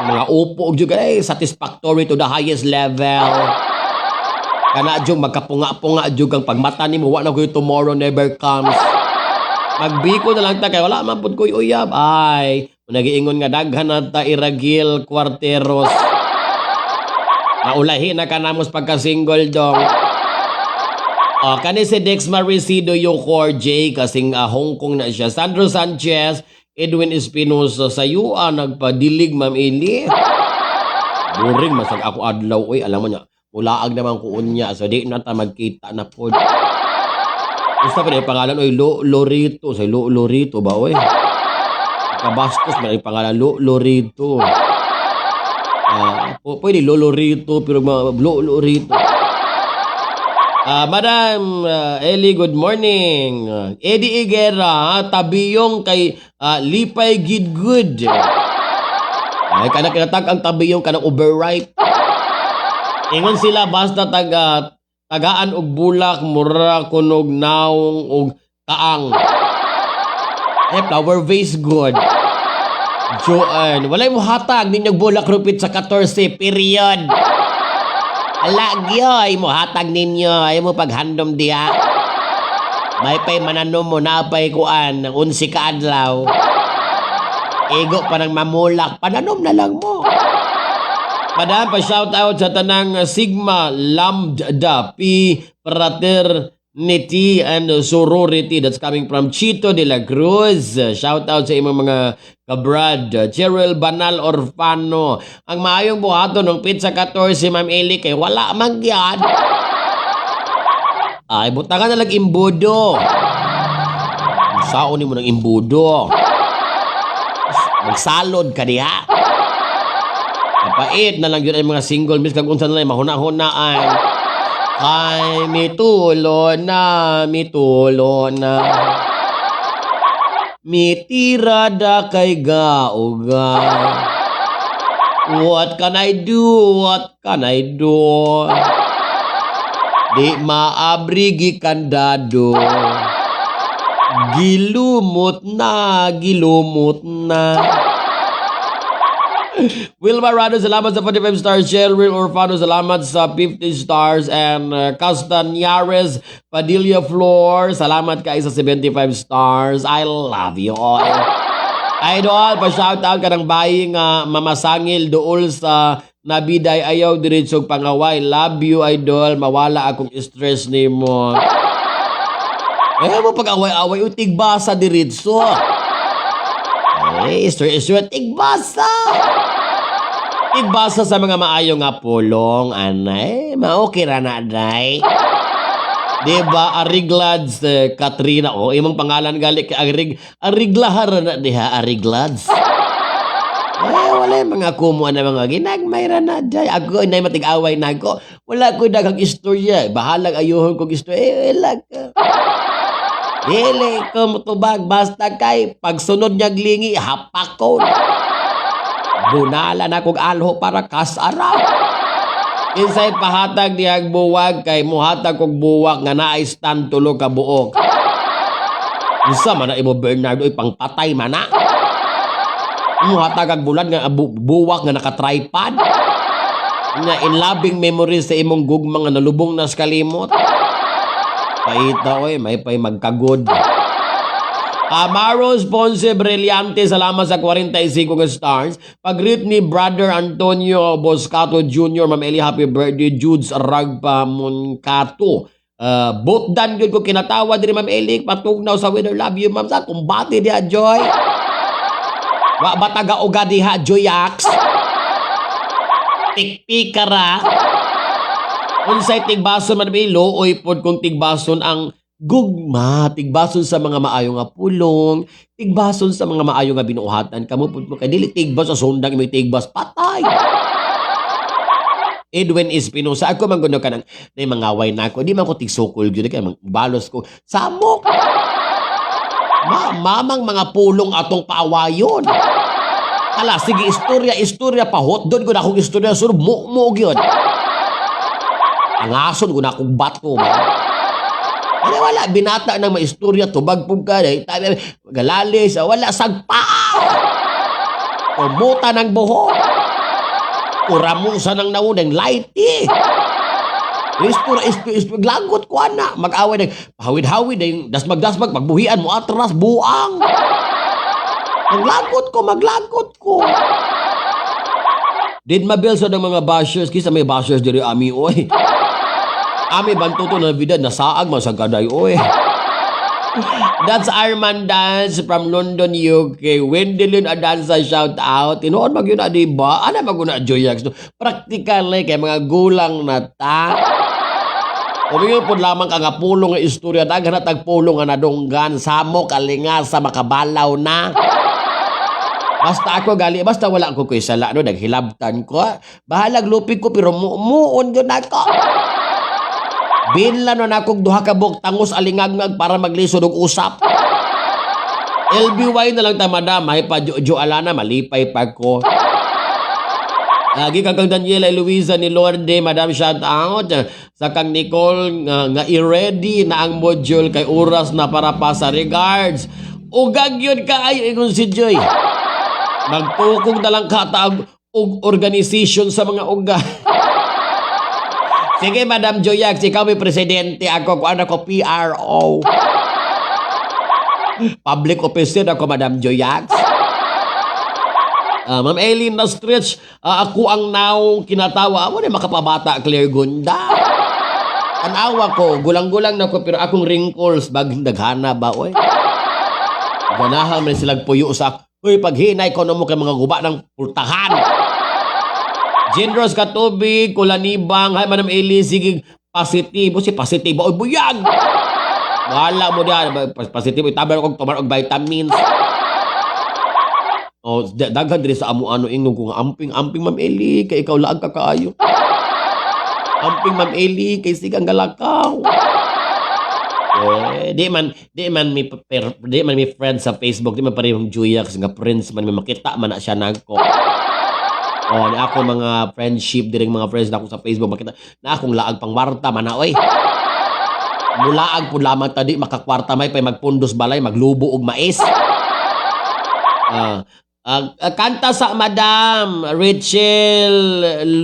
Ang mga upo og jud ay satisfactory to the highest level. Kana jud magkapunga-punga jud ang pagmata nimo, wa na koy tomorrow never comes. Magbiko na lang ta kay wala man pud koy uyab. Ay, nagiingon nga daghan na ta Iragil Cuarteros. Naulahi na ka namos pagka-single, dong. Oh, kani si Dex Maricido Yocor J kasing Hong Kong na siya. Sandro Sanchez, Edwin Espinosa sa UA nagpadilig, Ma'am Eli. Boring masag ako adlaw, oy, alam mo niya. Mulaag naman ko unya, so di na ta magkita na pod. Gusto pa yung pangalan, oy, Lo Lorito, sa Lo Lorito ba, oy? Kabastos man ang pangalan Lo Lorito. Ah, pwede Lo Lorito pero Lo Lorito. Madam Eli, good morning. Eddie Higuera, tabiyong kay Lipay Gidgud. Ay, kana kinatag ang tabiyong kanang overripe. Ingon sila basta taga tagaan og bulak mura kunog naong og kaang. Eh, flower vase good. Joan, walay mo hatag ninyong bulak rupit sa 14, period. Ala gyoy mo hatag ninyo, ay mo paghandom diha. May pay mananom mo na pay kuan ng 11 ka adlaw. Ego pa ng mamulak, pananom na lang mo. Madam, pa shout out sa tanang Sigma Lambda Pi Fraternity and Sorority. That's coming from Chito de la Cruz. Shout out sa imong mga kabrad. Cheryl Banal Orfano. Ang maayong buhaton ng petsa 14, Ma'am Eli, kay wala man gyud. Ay, butangan na lang imbudo. Saon nimo ng imbudo? Magsalod ka diha. Kapait na lang yun ay mga single miss kag unsa na lang mahuna-hunaan. Kay mitulo na, mitulo na. Mitira da kay gauga. What can I do? What can I do? Di maabri gikandado. Gilumot na, gilumot na. Wilma Rado, salamat sa 45 stars. Cheryl Orfano, salamat sa 50 stars. And Castañares Padilla Flor, salamat kay sa 75 stars. I love you all. Idol, pa-shout out ka ng bayi nga mamasangil dool sa Nabiday, ayaw diretsog pangaway. Love you, idol. Mawala akong stress nimo. Eh, mo pag-away-away, uy, tigbasa diretso. Eh, stress, stress, tigbasa. Tigbasa sa mga maayo nga pulong, anay, ma-okay ra na, day. Diba, Ariglads, eh, Katrina, oh, imong pangalan gali kay Arig, Ariglahar na diha, Ariglads. Eh, wala yung mga kumuha na mga ginagmay ra na dyan. Ako, inay matig-away na ako. Wala ko daghang istorya. Bahalag ayuhon kong istorya. Eh, wala ka. Dili ko mutubag. Basta kay pagsunod niyang lingi, hapak ko. Bunala na kong alho para kasara. Insay pahatag niyang buwag kay muhatag kog buwak nga naay stand tulo ka buok. Unsa man na imo, Bernardo, oy, pangpatay man na. Muhatag ang bulan nga buwak nga naka-tripod. Nga in loving memory sa imong gugma nga nalubong na sa kalimot. Paita oy, may pay magkagod. Amaros Ponce Brillante, salamat sa 45 nga stars. Pag-greet ni Brother Antonio Boscato Jr., Ma'am Eli, happy birthday. Judes Ragpa Muncato. Botdan gyud ko kinatawa diri, Ma'am Eli, patugnaw sa winner. Love you, ma'am, sa kumbate diha, Joy. Wa ba taga uga diha, Joyax? Tikpika ra. Unsay tigbason man bi, looy pod kung tigbason ang gugma, tigbason sa mga maayo nga pulong, tigbason sa mga maayo nga binuhatan kamo pud mo kay dili tigbas sa sundang imoy tigbas patay. Edwin Espinosa, ako man gud kanang nay mangaway na ako, di man ko tigsukol gyud kay balos ko. Samok. Ma mamang mga pulong atong paawayon. Hala, sige, istorya, istorya, pahot doon ko na akong istorya, sur mo mo gyud. Angason ko na akong bato. Man. Wala, wala, binata ng maistorya, tubag pug ka, eh, tabi, galalis, wala, sagpa! Kumuta ng buhok. Kuramusa ng naunang lighty. Istorya, istorya, istorya, lagot ko ana. Mag-away ng hawid-hawid, yung dasmag-dasmag, pagbuhian mo atras, buang. Maglagot ko, maglagot ko. Did mabil sa ng mga bashers, kisa may bashers diri ami, oy. Ami bantuto na vida, nasaag man sa gaday, oy. That's Arman Dance from London, UK. Wendelin Adanza, shout out. Tinuod mag yun na, di ba? Ano mag na Joyax? No? Practical eh, kay mga gulang na ta. Umingon po lamang ka nga pulong nga istorya. Daghan na tag pulong nga nadunggan. Samo kalinga sa makabalaw na. Basta ako gali, basta wala ko ko'y sala, no, naghilabtan ko. Bahalag lupig ko, pero muon yun ako. Binla no na akong duha ka buok tangos alingagngag para maglisod og usap. LBY na lang ta, madam, may pa jo alana malipay pa ko. Lagi kang kang Daniela Luisa ni Lorde, madam, shout out. Sa kang Nicole nga, nga i-ready na ang module kay oras na para pa sa regards. Ugag yun kaayo ingon si Joy. Magtukog na lang kataag og organization sa mga uga. Sige, Madam Joyax, ikaw may presidente ako, kung ano ko, PRO. Public officer ako, Madam Joyax. Ma'am Eileen na stretch, ako ang naong kinatawa. Amo na makapabata, Claire Gunda. Tanawa ko, gulang-gulang na ko, pero akong wrinkles, bag daghana ba, oy. Ganahan man silang puyo sa, uy, paghinay ko na mo kay mga guba ng pultahan. Generous Katubig, Kulanibang, hi Madam Eli, sige, positibo, si positibo, oy, buyag! Wala mo diyan, positibo, itabar kog tumar og vitamins. Oh, daghan diri sa amo ano ingnon ko nga amping amping Ma'am Eli kay ikaw laag ka kaayo. Amping Ma'am Eli kay sigang galakaw. Eh, di man mi friend sa Facebook, di man parehong Juyax nga friends man mi makita man na siya nagko. Oh, ni ako mga friendship diri mga friends na ako sa Facebook makita na akong laag pang warta man na oy. Mulaag pud lamang tadi makakwarta may pay magpundos balay maglubo og mais. Kanta sa Madam Rachel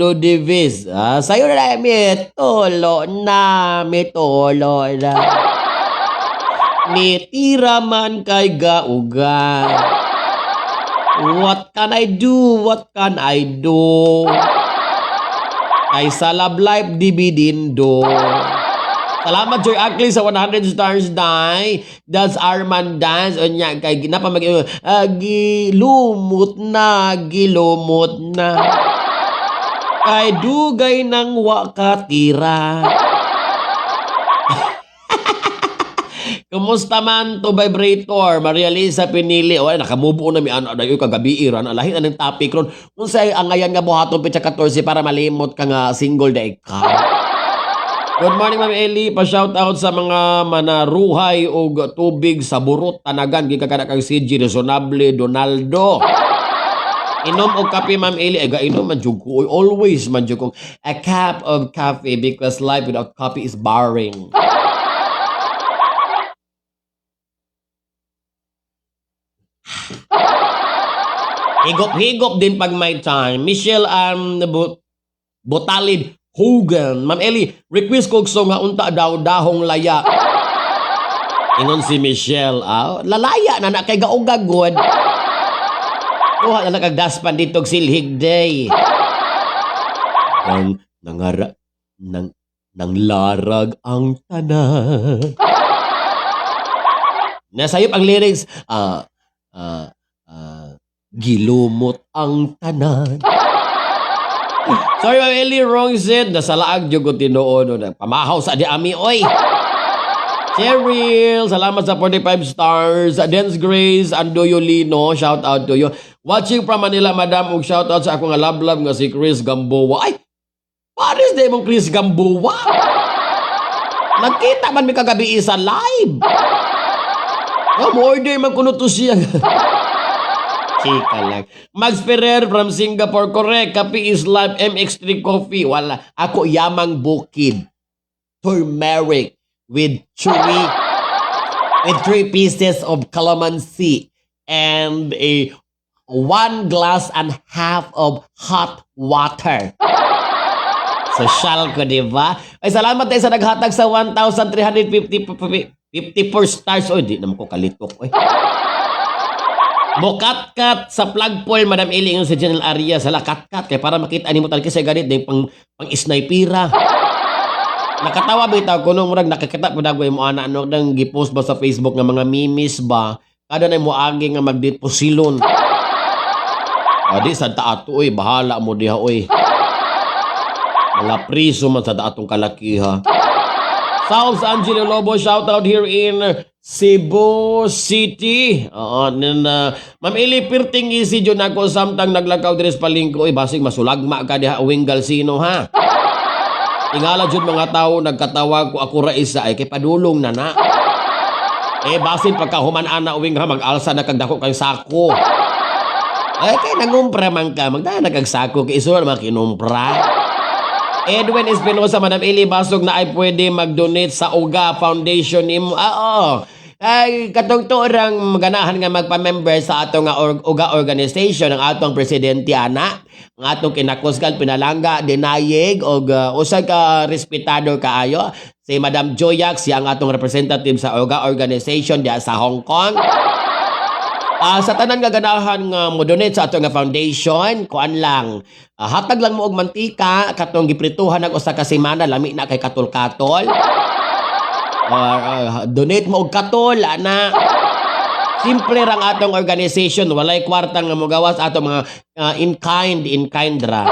Ludivis. Sayo na mi tulo na, mi tulo na. Mitira man kay gauga. What can I do? What can I do? Kay sa love life dibidindo. Salamat, Joy Ackley, sa 100 stars dai. That's Arman Dance. Unya kay ginapa mag gilumot na, gilumot na. Kay dugay nang wa katira. Kumusta man to vibrator? Maria Lisa Pinili. O, ay, nakamubo na mi ano dayo kagabi ran. Lahi na ng topic ron. Unsay angayan nga buhaton petsa 14 para malimot ka nga single day ka? Good morning, Ma'am Eli. Pa-shout out sa mga manaruhay og tubig sa Burot, Tanagan, gikan kana kang CG Resonable Donaldo. Inom og kape, Ma'am Eli. Ay, gainom man jud ko. Oy, always man jud ko. A cup of coffee because life without coffee is boring. Higop-higop din pag may time. Michelle Botalid Hogan. Ma'am Eli, request ko og nga unta daw dahong laya. Ingon si Michelle, ah, lalaya na na kay gaugag god. Kuha na lang kag daspan dito og silhig day. Ang nangara nang nanglarag ang tanan. Nasayop ang lyrics, ah ah ah, gilumot ang tanan. Sorry, Ma'am Eli, wrong said. Nasa laag jud ko tinuod. Pamahaw sa di ami, oy. Cheryl, salamat sa 45 stars. Dance Grace, Andoyo Lino, shout out to you. Watching from Manila, madam, ug shout out sa akong nga love nga si Chris Gamboa. Ay, pares na imong Chris Gamboa. Nagkita man mi kagabi sa live. Oh, mo order man kuno to siya. Chika lang. Max Ferrer from Singapore. Correct. Kape is life. MX3 coffee. Wala. Ako yamang bukid. Turmeric with three pieces of calamansi and a one glass and half of hot water. Social ko, di ba? Ay, salamat tayo sa naghatag sa 1,350 54 stars. Oy, di naman ko kalitok. Oy. Mokatkat sa flagpole, Madam Eli, yung sa General Arias. Hala, katkat. Kaya para makita ni mo talaga sa ganit, di pang, pang snipera. Nakatawa bitaw ko nung murag nakakita po dagway mo ana no nang gipost ba sa Facebook nga mga memes ba kada na mo agi nga magdit pusilon. Adi sa ta ato oy, bahala mo diha oy. Mga priso man sa atong kalakiha. South Angelo Lobo, shout out here in Cebu City. Oo, nin, Ma'am Eli, pirting easy jud ako samtang naglakaw diri sa palengke. Oy, basig masulagma ka diha uwing Galsino ha. Tingala jud mga tao nagkatawag ko ako ra isa ay kay padulong na na. Eh basin pagka human ana uwing ha mag-alsa na kag dako kang sako. Ay kay nangumpra man ka, magdala na kag sako kay isura naman kinumpra. Edwin Espinosa, Madam Eli, basog na ay pwede mag-donate sa UGA Foundation nimo. Ah, oo. Ay, katong tuorang ganahan nga magpa-member sa atong nga UGA organization ang atong presidente ana, ang atong kinakusgan pinalangga dinayeg og usa ka respetado kaayo si Madam Joyak, siya ang atong representative sa UGA organization diha sa Hong Kong. Ah, sa tanan nga ganahan nga mo donate sa ato nga foundation, kuan lang. Ah, hatag lang mo og mantika katong giprituhan nag usa ka semana, lami na kay katol-katol. Or donate mo og katol ana. Simple rang atong organization, walay kwarta nga mogawas ato mga in kind ra.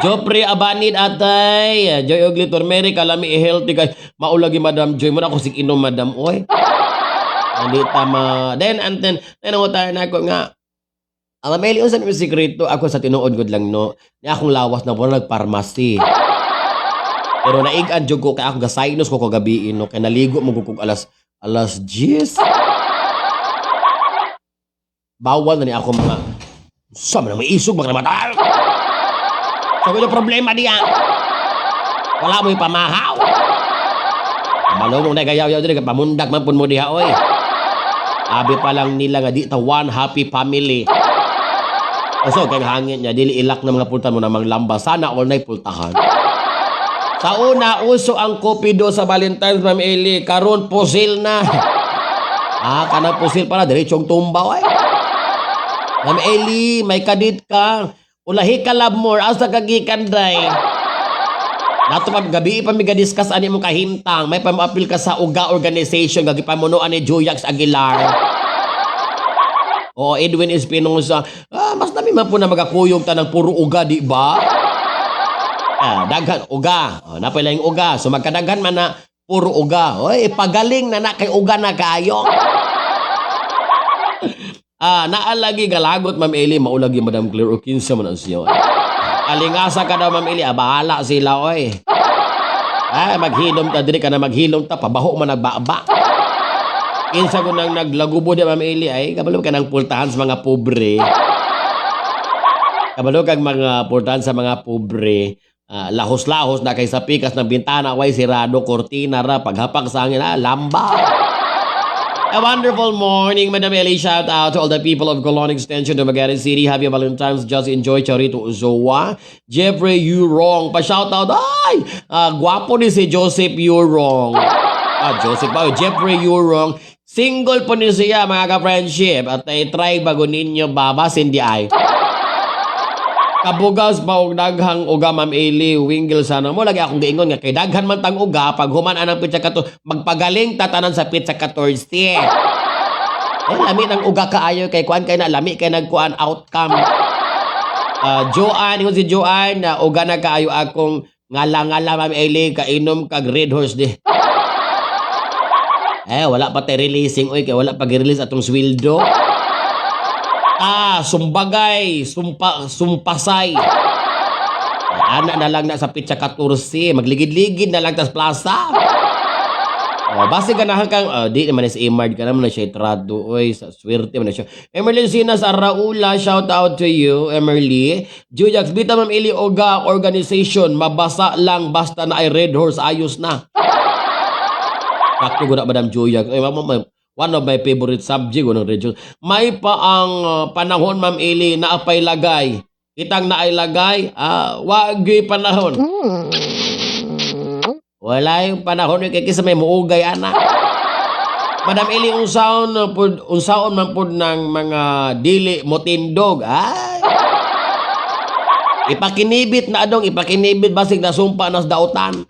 Joffrey Abanid atay, Joy Ugly Turmeric, kalami healthy kay maulagi Madam Joy mo na ako sig inom Madam oy. Hindi tama. Then, and then, nanangutan na ako nga, ang mameli, unsa ni sikreto ako sa tinuod gud lang no. Ni akong lawas na wala nagparmasi. Pero naig-an jud ko kay ako gasinus ko kagabi no kay naligo mo gud kog alas alas 10. Bawal na ni ako mga sa man may isog mga mata. So yung problema diya. Wala mo pamahaw. Malo mo na gayaw-yaw diri pamundag man pud mo diha oy. Abi pa lang nila nga di ta one happy family. So, kay hangin niya, dili ilak na mga pultahan mo namang lamba. Sana all na pultahan. Sa una, uso ang Cupido sa Valentine's, Ma'am Eli. Karon pusil na. Ah, kanang pusil pala, diretsong tumbaw ay. Ma'am Eli, may kadit ka. Ulahi ka love more, asa ka gikan day. Nato pa gabi pa mi discuss ani mong kahimtang, may pamapil ka sa UGA organization gagi pamunuan ni Juyax Aguilar. O Edwin Espinosa, ah, mas dami man po na magakuyog ta ng puro uga, di ba? Ah, daghan uga. Oh, napay lang uga. So magkadaghan man na Puro uga. Oy, pagaling na na kay uga na kaayo. Ah, naalagi galagot, Ma'am Eli, maulagi Madam Claire o kinsa man ang siya. Alingasa ka daw, Ma'am Eli, ah, bahala sila oy. Ay, maghilom ta diri ka na maghilom ta pabaho man nagbaba. Kinsa ko nang naglagubo di, Ma'am Eli, ay kabalo ka ng pultahan sa mga pobre. Kabalo kag mga pultahan sa mga pobre. Ah, lahos-lahos na kay sa pikas ng bintana way sirado, kortina ra paghapak sa hangin, ah, lamba. A wonderful morning, Madam Eli. Shout out to all the people of Colon Extension, Dumaguete City. Happy Valentine's. Just enjoy Charito Uzoa. Jeffrey Yurong. Pa-shout out. Ay! Ah, gwapo ni si Joseph Yurong. Ah, Joseph ba? Jeffrey Yurong. Single po ni siya, mga ka-friendship. At ay try bago ninyo baba, hindi ay. Kabugas pa og daghang uga, Ma'am Eli, wingle sana mo lagi akong giingon nga kay daghan man tang uga pag human anang petsa kato magpagaling tatanan sa petsa 14. Eh, lami ng uga kaayo kay kuan kay na lami kay nagkuan outcome. Ah, Joanne, ingon si Joanne na uga na kaayo akong ngala-ngala, Ma'am Eli, kainom kag Red Horse di. Eh, wala pa tay releasing oy kay wala pa gi-release atong sweldo. Ah, sumbagay, sumpa, sumpasay. Ana na lang na sa petsa 14, magligid-ligid na lang tas plaza. Oh, basi ganahan kang oh, di naman si Imard ka naman na siya trado oy sa swerte man na siya. Emerly Sinas Araula, shout out to you, Emerly. Jujax Bita, Ma'am Eli Oga organization, mabasa lang basta na ay Red Horse, ayos na. Sakto gud na, Madam Juyax. Ay, ma'am, ma'am, one of my favorite subject ng Red Horse. May pa ang panahon, Ma'am Eli, na apay lagay. Kitang naay lagay, ah, wagi panahon. Wala yung panahon kay kisa may muugay ana. Madam Eli, unsaon pud unsaon man pud ng mga dili motindog? Ay. Ipakinibit na adong ipakinibit basig nasumpa nas dautan.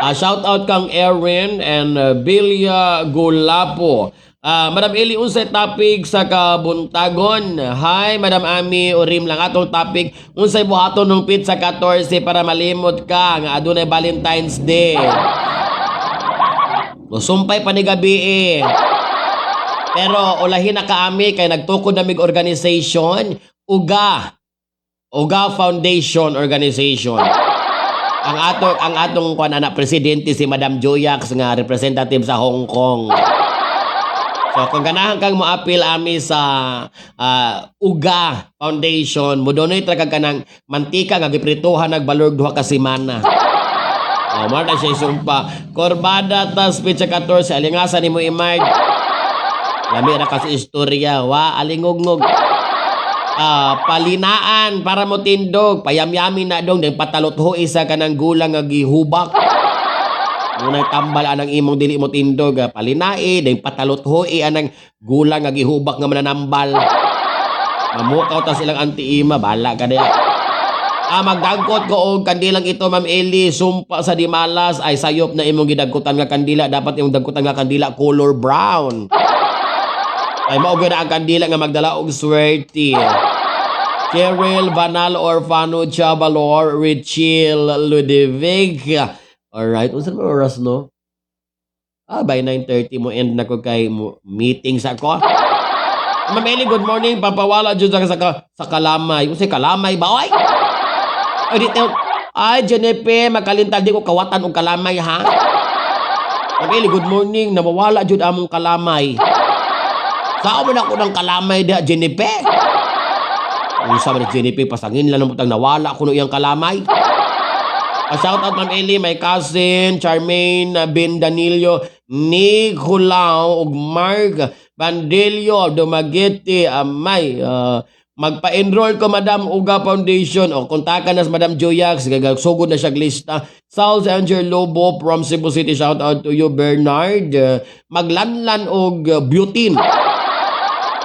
Ah, shout out kang Erin and Bilya Gulapo. Ah, Madam Eli, unsay topic sa kabuntagon? Hi, Madam Ami, urim lang atong topic. Unsay buhaton ng petsa 14 para malimot ka nga adunay Valentine's Day? Musumpay pa ni gabi eh. Pero ulahin na kaami kay nagtukod na mig organization, UGA. UGA Foundation Organization. Ang atong kuan ana presidente si Madam Joyax nga representative sa Hong Kong. So kung ganahan kang moapil ami sa UGA Foundation, mo donate ra kag kanang mantika nga giprituhan nagbalorg 2 ka semana. Oh, mao na siya sumpa. Korbada tas petsa 14, alingasa nimo imard. Lami ra kasi istorya, wa alingugngog. Ah, palinaan para mo tindog, payamyami na dong then patalotho isa ka ng gulang nga gihubak. Munay tambal anang imong dili mo tindog, ah, palinae then patalotho anang gulang nga gihubak nga mananambal. Mamukaw ta silang anti-ima, bahala ka diya. Ah, magdagkot ko og kandilang ito, Ma'am Eli, sumpa sa Dimalas ay sayop na imong gidagkutan nga kandila. Dapat imong dagkutan nga kandila color brown. Ay mao gyud na ang kandila nga magdala og swerte. Cheryl Vanal Orfano Chabalor Richil Ludovic. Alright, unsa man oras no? Ah, by 9:30 mo end na ko kay mo meeting sa ko. Ma'am Eli, good morning. Papawala dyan sa kalamay. Unsay kalamay ba? Ay! Ay, di, ay, Jenepe, makalintal di ko kawatan og kalamay, ha? Ma'am Eli, good morning. Nawawala jud among kalamay. Saan man ako ng kalamay diha, Jenepe? Unsa man ni Jenepe, pasangin lang ng butang nawala ko no iyang kalamay. Shout out, Ma'am Eli, my cousin, Charmaine Ben Danillo, Nicolao, ug Mark Bandelio, Dumaguete, amay, magpa-enroll ko, Madam Uga Foundation o kontakan na sa Madam Joyax, sugod na siya lista. South Angel Lobo from Cebu City, shout out to you, Bernard. Maglanlan og butane.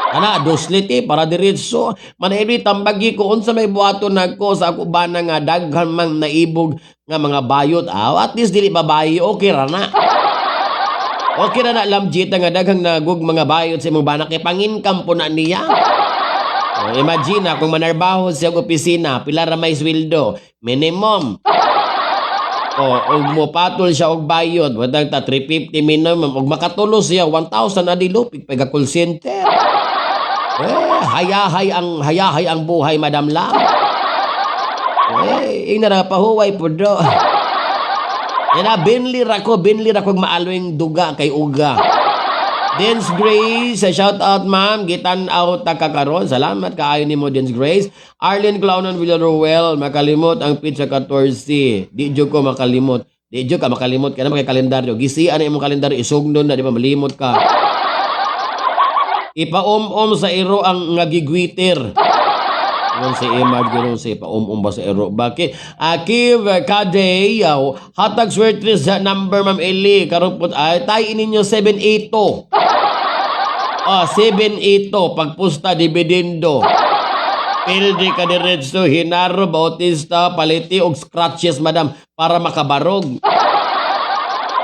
Ana, doslit eh, para diretso. Manahili, tambagi ko, unsa may buhaton nako sa ako bana nga daghan mang naibog nga mga bayot. Ah, at least dili babayi, okay ra na. Okay ra na, lamjita nga daghang nagug mga bayot sa imong bana kay pang-income po na niya. Oh, imagine na kung manarbaho siya og opisina, pila ra may sweldo? Minimum. O, og mopatol siya og bayot, wadang ta 350 minimum, og makatulo siya 1,000 adi lupig pag call center. Eh, hayahay ang buhay, Madam Lam. Eh, ing na pahuway po do. Yan na, binli ra ko maalwing duga kay uga. Dance Grace, shout out, ma'am, gitan-aw ta ka karon. Salamat kaayo nimo, Dance Grace. Arlene Clownon Villaruel, makalimot ang petsa 14. Di jud ko makalimot. Di jud ka makalimot kay na kay kalendaryo. Gisian na imong kalendaryo, isugnon na, di ba malimot ka. Ipaum-um sa iro ang nga gigwitter. Ingon si Emad gano'n si paum-um ba sa iro. Bakit? Akiv Kaday, hatag swerte sa number, Ma'am Eli. Karupot ay tay ninyo 782. Ah, 782 pagpusta dividendo. Pildi ka diretso Hinaro Bautista, paliti og scratches, madam, para makabarog.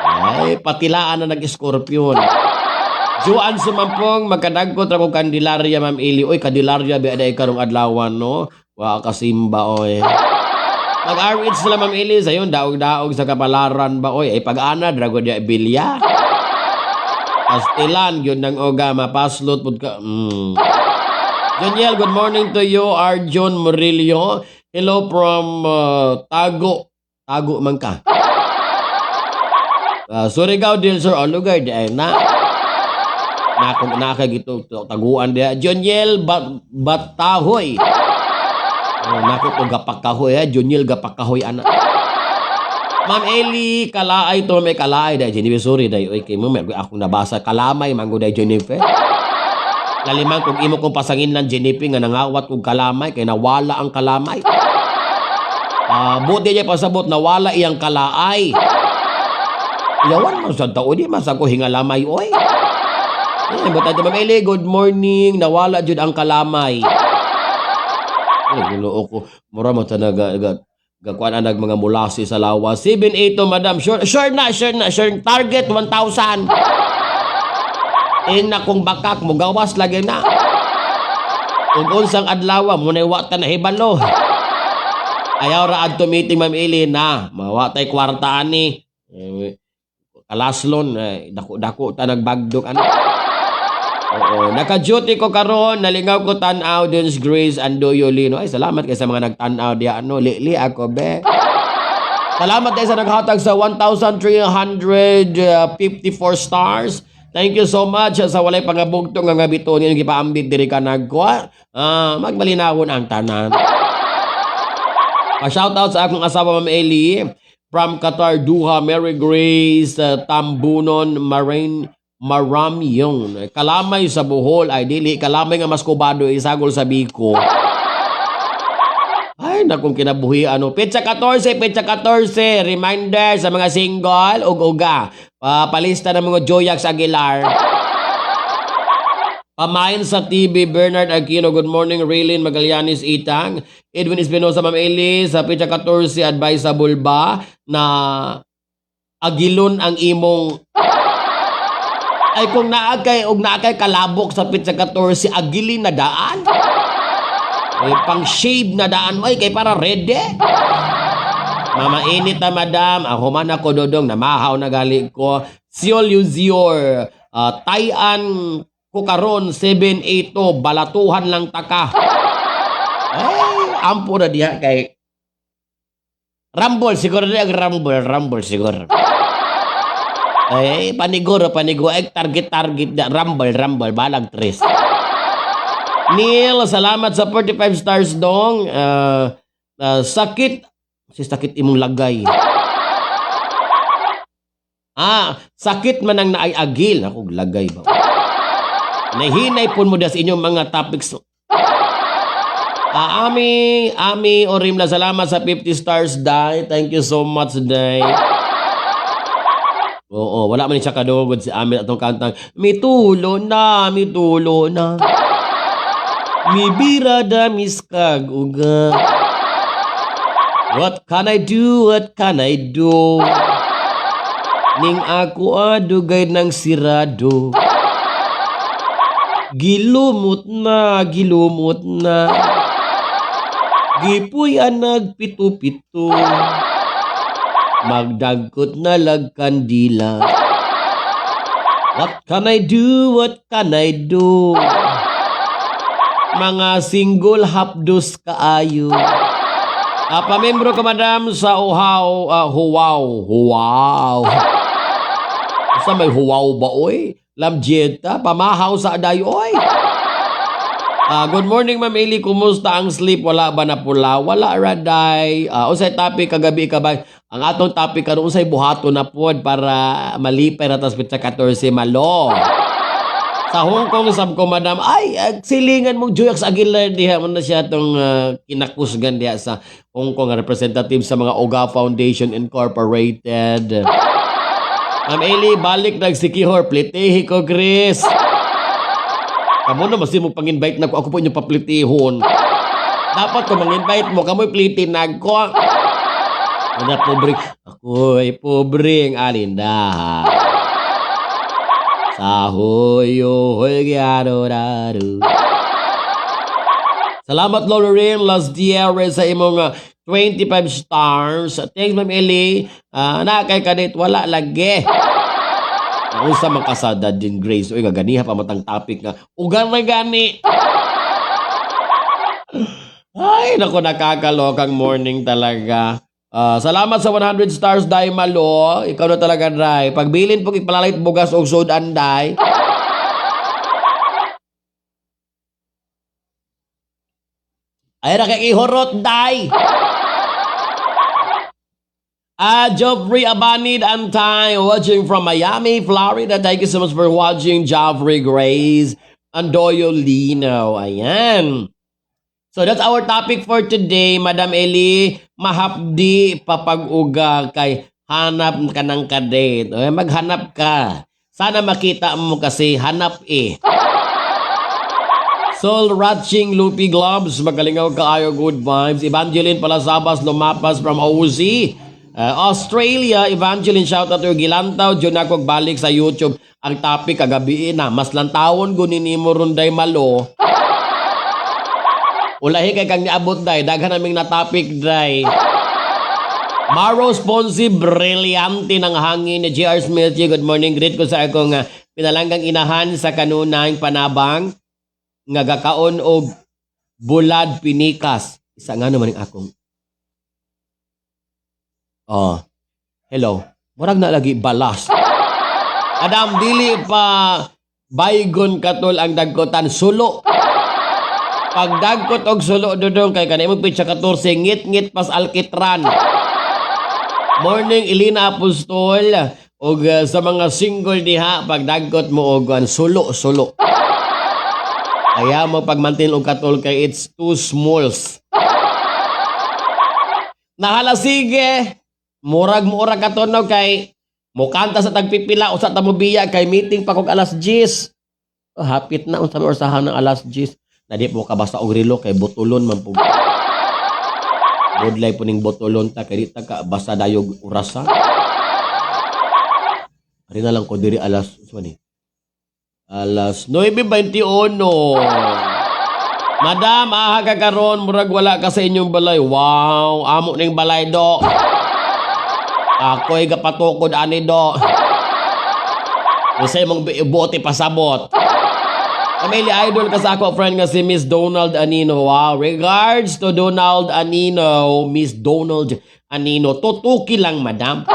Ay, patilaan na nag-scorpion. Juan Sumampong, magkadagko ra kong Candelaria, Ma'am Eli. Oy, Candelaria bi aday karong adlawan, no? Wa kasimba, oy. Mag-RH sila, Ma'am Eli, sayon daog-daog sa kapalaran ba, oy. Ay pag-ana drago dia bilya. Pastilan gyud ng oga mapaslot pud ka. Joniel, good morning to you. Arjun Murillo. Hello from Tago. Tago man ka. Surigao del Sur, oh, lugar di ay na. Na kung nakagito taguan diha. Joniel Batahoy. Oh, nako ko gapakahoy ha. Joniel gapakahoy ana. Ma'am Eli, kalaay to may kalaay dai Jennifer, sorry dai oy kay mo may akong nabasa kalamay mango dai, Jennifer. Laliman kung imo kong pasangin lang, Jennifer, nga nangawat kog kalamay kay nawala ang kalamay. Ah, buti niya pasabot nawala iyang kalaay. Yawan man sa tao di man sa ko hingalamay oy. Eh, buta Ma'am Eli, good morning. Nawala jud ang kalamay. Ay, Ginoo ko. Mura mo ta naga gakuan anag mga mulasi sa lawas. 782, madam. Sure, sure na, sure na, sure. Target 1,000. In na kung bakak mo gawas lagi na. Ug unsang adlaw mo na wa ta nahibalo. Ayaw ra adto meeting, Ma'am Eli, na. Mawa tay kwarta ani. Eh, kalaslon eh, dako-dako ta nagbagdok ano. Oo, naka-duty ko karon, nalingaw ko tan-aw, Dins Grace Andoyo Lino. Ay, salamat kay sa mga nagtan-aw diya ano, li ako be. Salamat kay sa naghatag sa 1,354 stars. Thank you so much sa walay pangabugtong nga bituon yung gipaambit diri ka nagkuha. Ah, magmalinawon ang tanan. Pa-shout out sa akong asawa, Ma'am Eli, from Qatar, Doha, Mary Grace Tambunon Marain Maramyon. Kalamay sa Bohol ay dili kalamay nga maskubado isagol sa biko. Ay, nakong kinabuhi ano. Petsa 14, petsa 14, reminder sa mga single ug uga. Palista ng mga Joyax Aguilar. Pamain sa TV, Bernard Aquino, good morning, Raylene Magallanes Itang, Edwin Espinosa, Ma'am Eli, sa petsa 14, advisable ba na agilon ang imong? Ay, kung naa kay og naa kay kalabok sa petsa 14, agilin na daan. Ay, pang shave na daan oy kay para ready. Mama init na, madam, ako man ako dodong namahaw na gali ko. Siol Yuzior, tayan ko karon 782, balatuhan lang taka. Ay, ampo na diha kay Rumble siguro diha, Rumble, Rumble siguro. Ay, paniguro, paniguro. Ay, target, target na. Rumble, Rumble, balag tres. Neil, salamat sa 45 stars dong. Sakit. Si sakit imong lagay. Ah, sakit man ang naay agil. Ako, lagay ba? Nahinay po mo sa inyong mga topics. Ah, Ami, Ami Orimla, salamat sa 50 stars, Day. Thank you so much, Day. Oo, wala man siya kadugod si Ami atong kantang Mitulo na, mitulo na. Mibira da miskag uga. What can I do? What can I do? Ning ako adugay ng sirado. Gilumot na, gilumot na. Gipuy ang nagpito-pito. Magdagkot na lag kandila. What can I do? What can I do? Mga single hapdos kaayo. Pamembro ka, madam, sa Uhaw, Huwaw, Huwaw. Sa may Huwaw ba, oy? Lamjeta, pamahaw sa aday, oy. Good morning, Ma'am Eli. Kumusta ang sleep? Wala ba na pula? Wala raday. Unsay topic kagabi ka ba? Ang atong topic karon, unsay buhaton na pod para malipay ra tas pitsa 14, malo. Sa Hong Kong sab ko, madam. Ay, silingan mo Joyax Aguilar diha mo na siya tong kinakusgan diha sa Hong Kong, representative sa mga Oga Foundation Incorporated. Ma'am Eli, balik nagsikihor. Plitehi ko, Chris. Kamo na, basta mo pang-invite na ko. Ako po inyong paplitihon. Dapat ko mang-invite mo, kamoy pliti nagko. Ano, pobre. Ako'y pobreng alindaha. Sa huyo, huy, gyaro, daru. Salamat, Lorraine Las Dierre, sa imong 25 stars. Thanks, Ma'am Eli. Na kay kadit wala lagi. Unsa man kasada din, Grace. Uy, gaganiha pa matang topic nga. Ugar na gani. Ay, naku, nakakalokang morning talaga. Salamat sa 100 stars, Day Malo. Ikaw na talaga, Day. Pagbilin po, ipalalit bugas og sudan, Day. Ay, ra kay ihurot, Day. Joffrey Abanid Antay watching from Miami, Florida. Thank you so much for watching, Joffrey Grace Andoyo Lino. Ayan. So that's our topic for today, Madam Eli. Mahapdi papag-uga kay hanap ka ng kadate. Eh, maghanap ka. Sana makita mo kasi hanap eh. Soul Ratching Loopy Gloves, magalingaw kaayo, good vibes. Evangeline Palasabas Lumapas from OZ. Australia, Evangeline, shout out to Gilantaw. Diyon ako balik sa YouTube. Ang topic kagabi na, mas lantawon gunin nimo runday malo. Ulahi kay kang niabot, day. Daghan naming na topic, day. Maros Ponzi, brillante ng hangin ni J.R. Smith. Good morning. Greet ko sa akong pinalanggang inahan sa kanunang panabang nga gakaon og bulad pinikas. Isa nga naman ang akong. Oh. Hello. Murag na lagi balas. Adam, dili pa baygon katol ang dagkotan sulo. Pag dagkot og sulo, dudong, kay kanay mo pitsa 14 ngit-ngit pas alkitran. Morning, Elena Apostol, og sa mga single diha, pag dagkot mo og sulo sulo. Kaya mo pagmantin og katol kay it's too smalls. Nahala sige. Murag mo ora katunog kay mukanta sa tagpipila usa ta mo biya kay meeting pa kog alas 10. Oh, hapit na unsa may orsahan ng alas 10. Na di mo kabasa og relo kay botulon man pug. Budlay po ning botulon ta kay di ta ka basa dayog orasa. Ari na lang ko diri alas unsa ni? Alas 9:21. Madam, aha ka karon, murag wala ka sa inyong balay. Wow, amo ning balay do. Ako'y gapatukod ani do. Unsay imong bote pasabot. Amelia, idol ka sa ako friend nga si Miss Donald Anino. Wow, regards to Donald Anino, Miss Donald Anino. Tutuki lang, madam.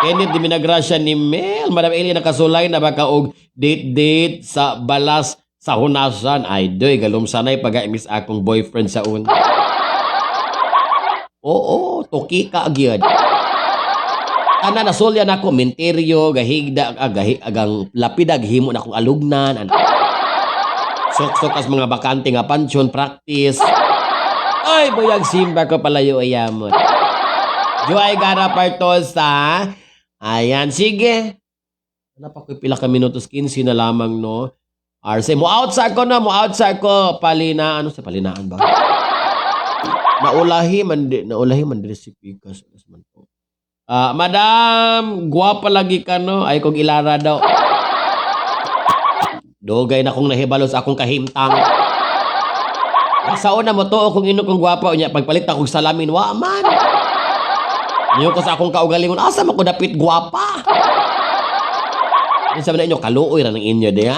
Kenneth di minagrasya ni Mel. Madam Eli, nakasulay na baka og date-date sa balas sa hunasan. Ay, doy, galumsanay pag miss akong boyfriend sa un. Oo, tuki ka gyud. Ana nasulyan ako menteryo gahigda gahi, agang lapidag himo na akong alugnan. Ana. Sok-sok as mga bakante nga pansyon practice. Ay, buyag simba ko palayo ayamot. Joy Gara Partosa. Ayan, sige. Ano pa ko pila ka minutos, 15 na lamang, no? RC, mo out sa ako na, mo out sa ako. Palina, ano sa palinaan ba? Naulahi man di si Pikas. Man to. Madam, gwapa lagi ka, no? Ay kong ilara daw. Dugay na kong nahibalo sa akong kahimtang. Sa una mo to kung ino kong gwapa unya pagpalit akong salamin wa man. Niyo ko sa akong kaugalingon, asa man ko dapit gwapa? Unsa man na inyo, kaluoy ra ng inyo di ha?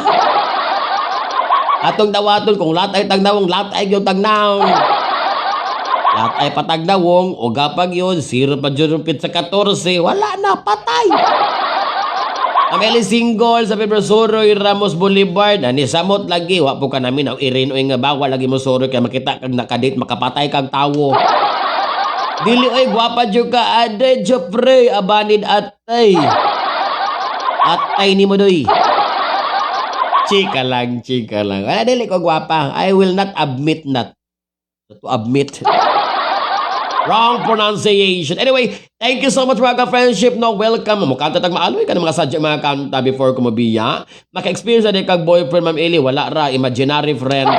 Atong dawaton kung lahat ay tagnawong, lahat ay yung tagnawong. Lahat ay patagnawong, o gapag yun, 0 pa dyan sa 14, wala na, patay. Ang Eli single sa Pedro Soroy Ramos Boulevard, ani samot lagi, wa po ka namin ang irin nga bawal lagi mo soroy kay makita kag nakadate, makapatay kag tawo. Dili oy gwapa jud ka ade Jeffrey abanid atay. Atay nimo doy. Chika lang, chika lang. Wala, dili ko gwapa. I will not admit not. To admit. Wrong pronunciation. Anyway, thank you so much, mga ka-friendship. No, welcome. Mukanta tag maaloy ka ng mga sadya mga kanta before ko mabiya. Maka-experience na din kag boyfriend, Ma'am Eli. Wala ra, imaginary friend.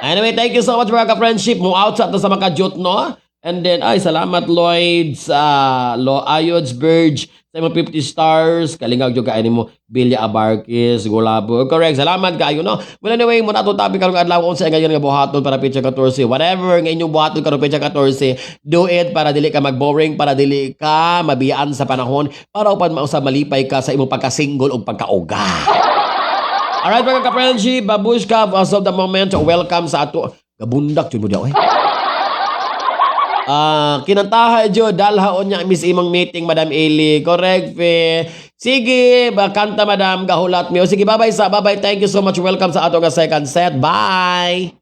Anyway, thank you so much, mga ka-friendship. Mo out sa ato sa mga jut, no? And then, ay, salamat, Lloyd, sa Lo Ayods Verge, sa imong 50 stars. Kalingag jud kayo mo, Bilya Abarquez, Gulabo. Correct, salamat kayo, no? Well, anyway, muna ato topic karong adlaw unsa ngayon nga buhaton para petsa 14. Whatever nga inyong buhaton karong petsa 14, do it para dili ka mag-boring, para dili ka mabiyaan sa panahon, para upan mausab malipay ka sa imong pagka-single o pagkauga. Alright, mga ka-friendship, babushka, as of the moment, welcome sa ato. Gabundak, yun mo diya, eh. Ah, kinantaha jo dalhaon niya miss imong meeting, Madam Eli. Correct, fe. Sige, ba kanta, madam, gahulat mi. O sige, bye-bye sa bye-bye. Thank you so much. Welcome sa ato nga second set. Bye.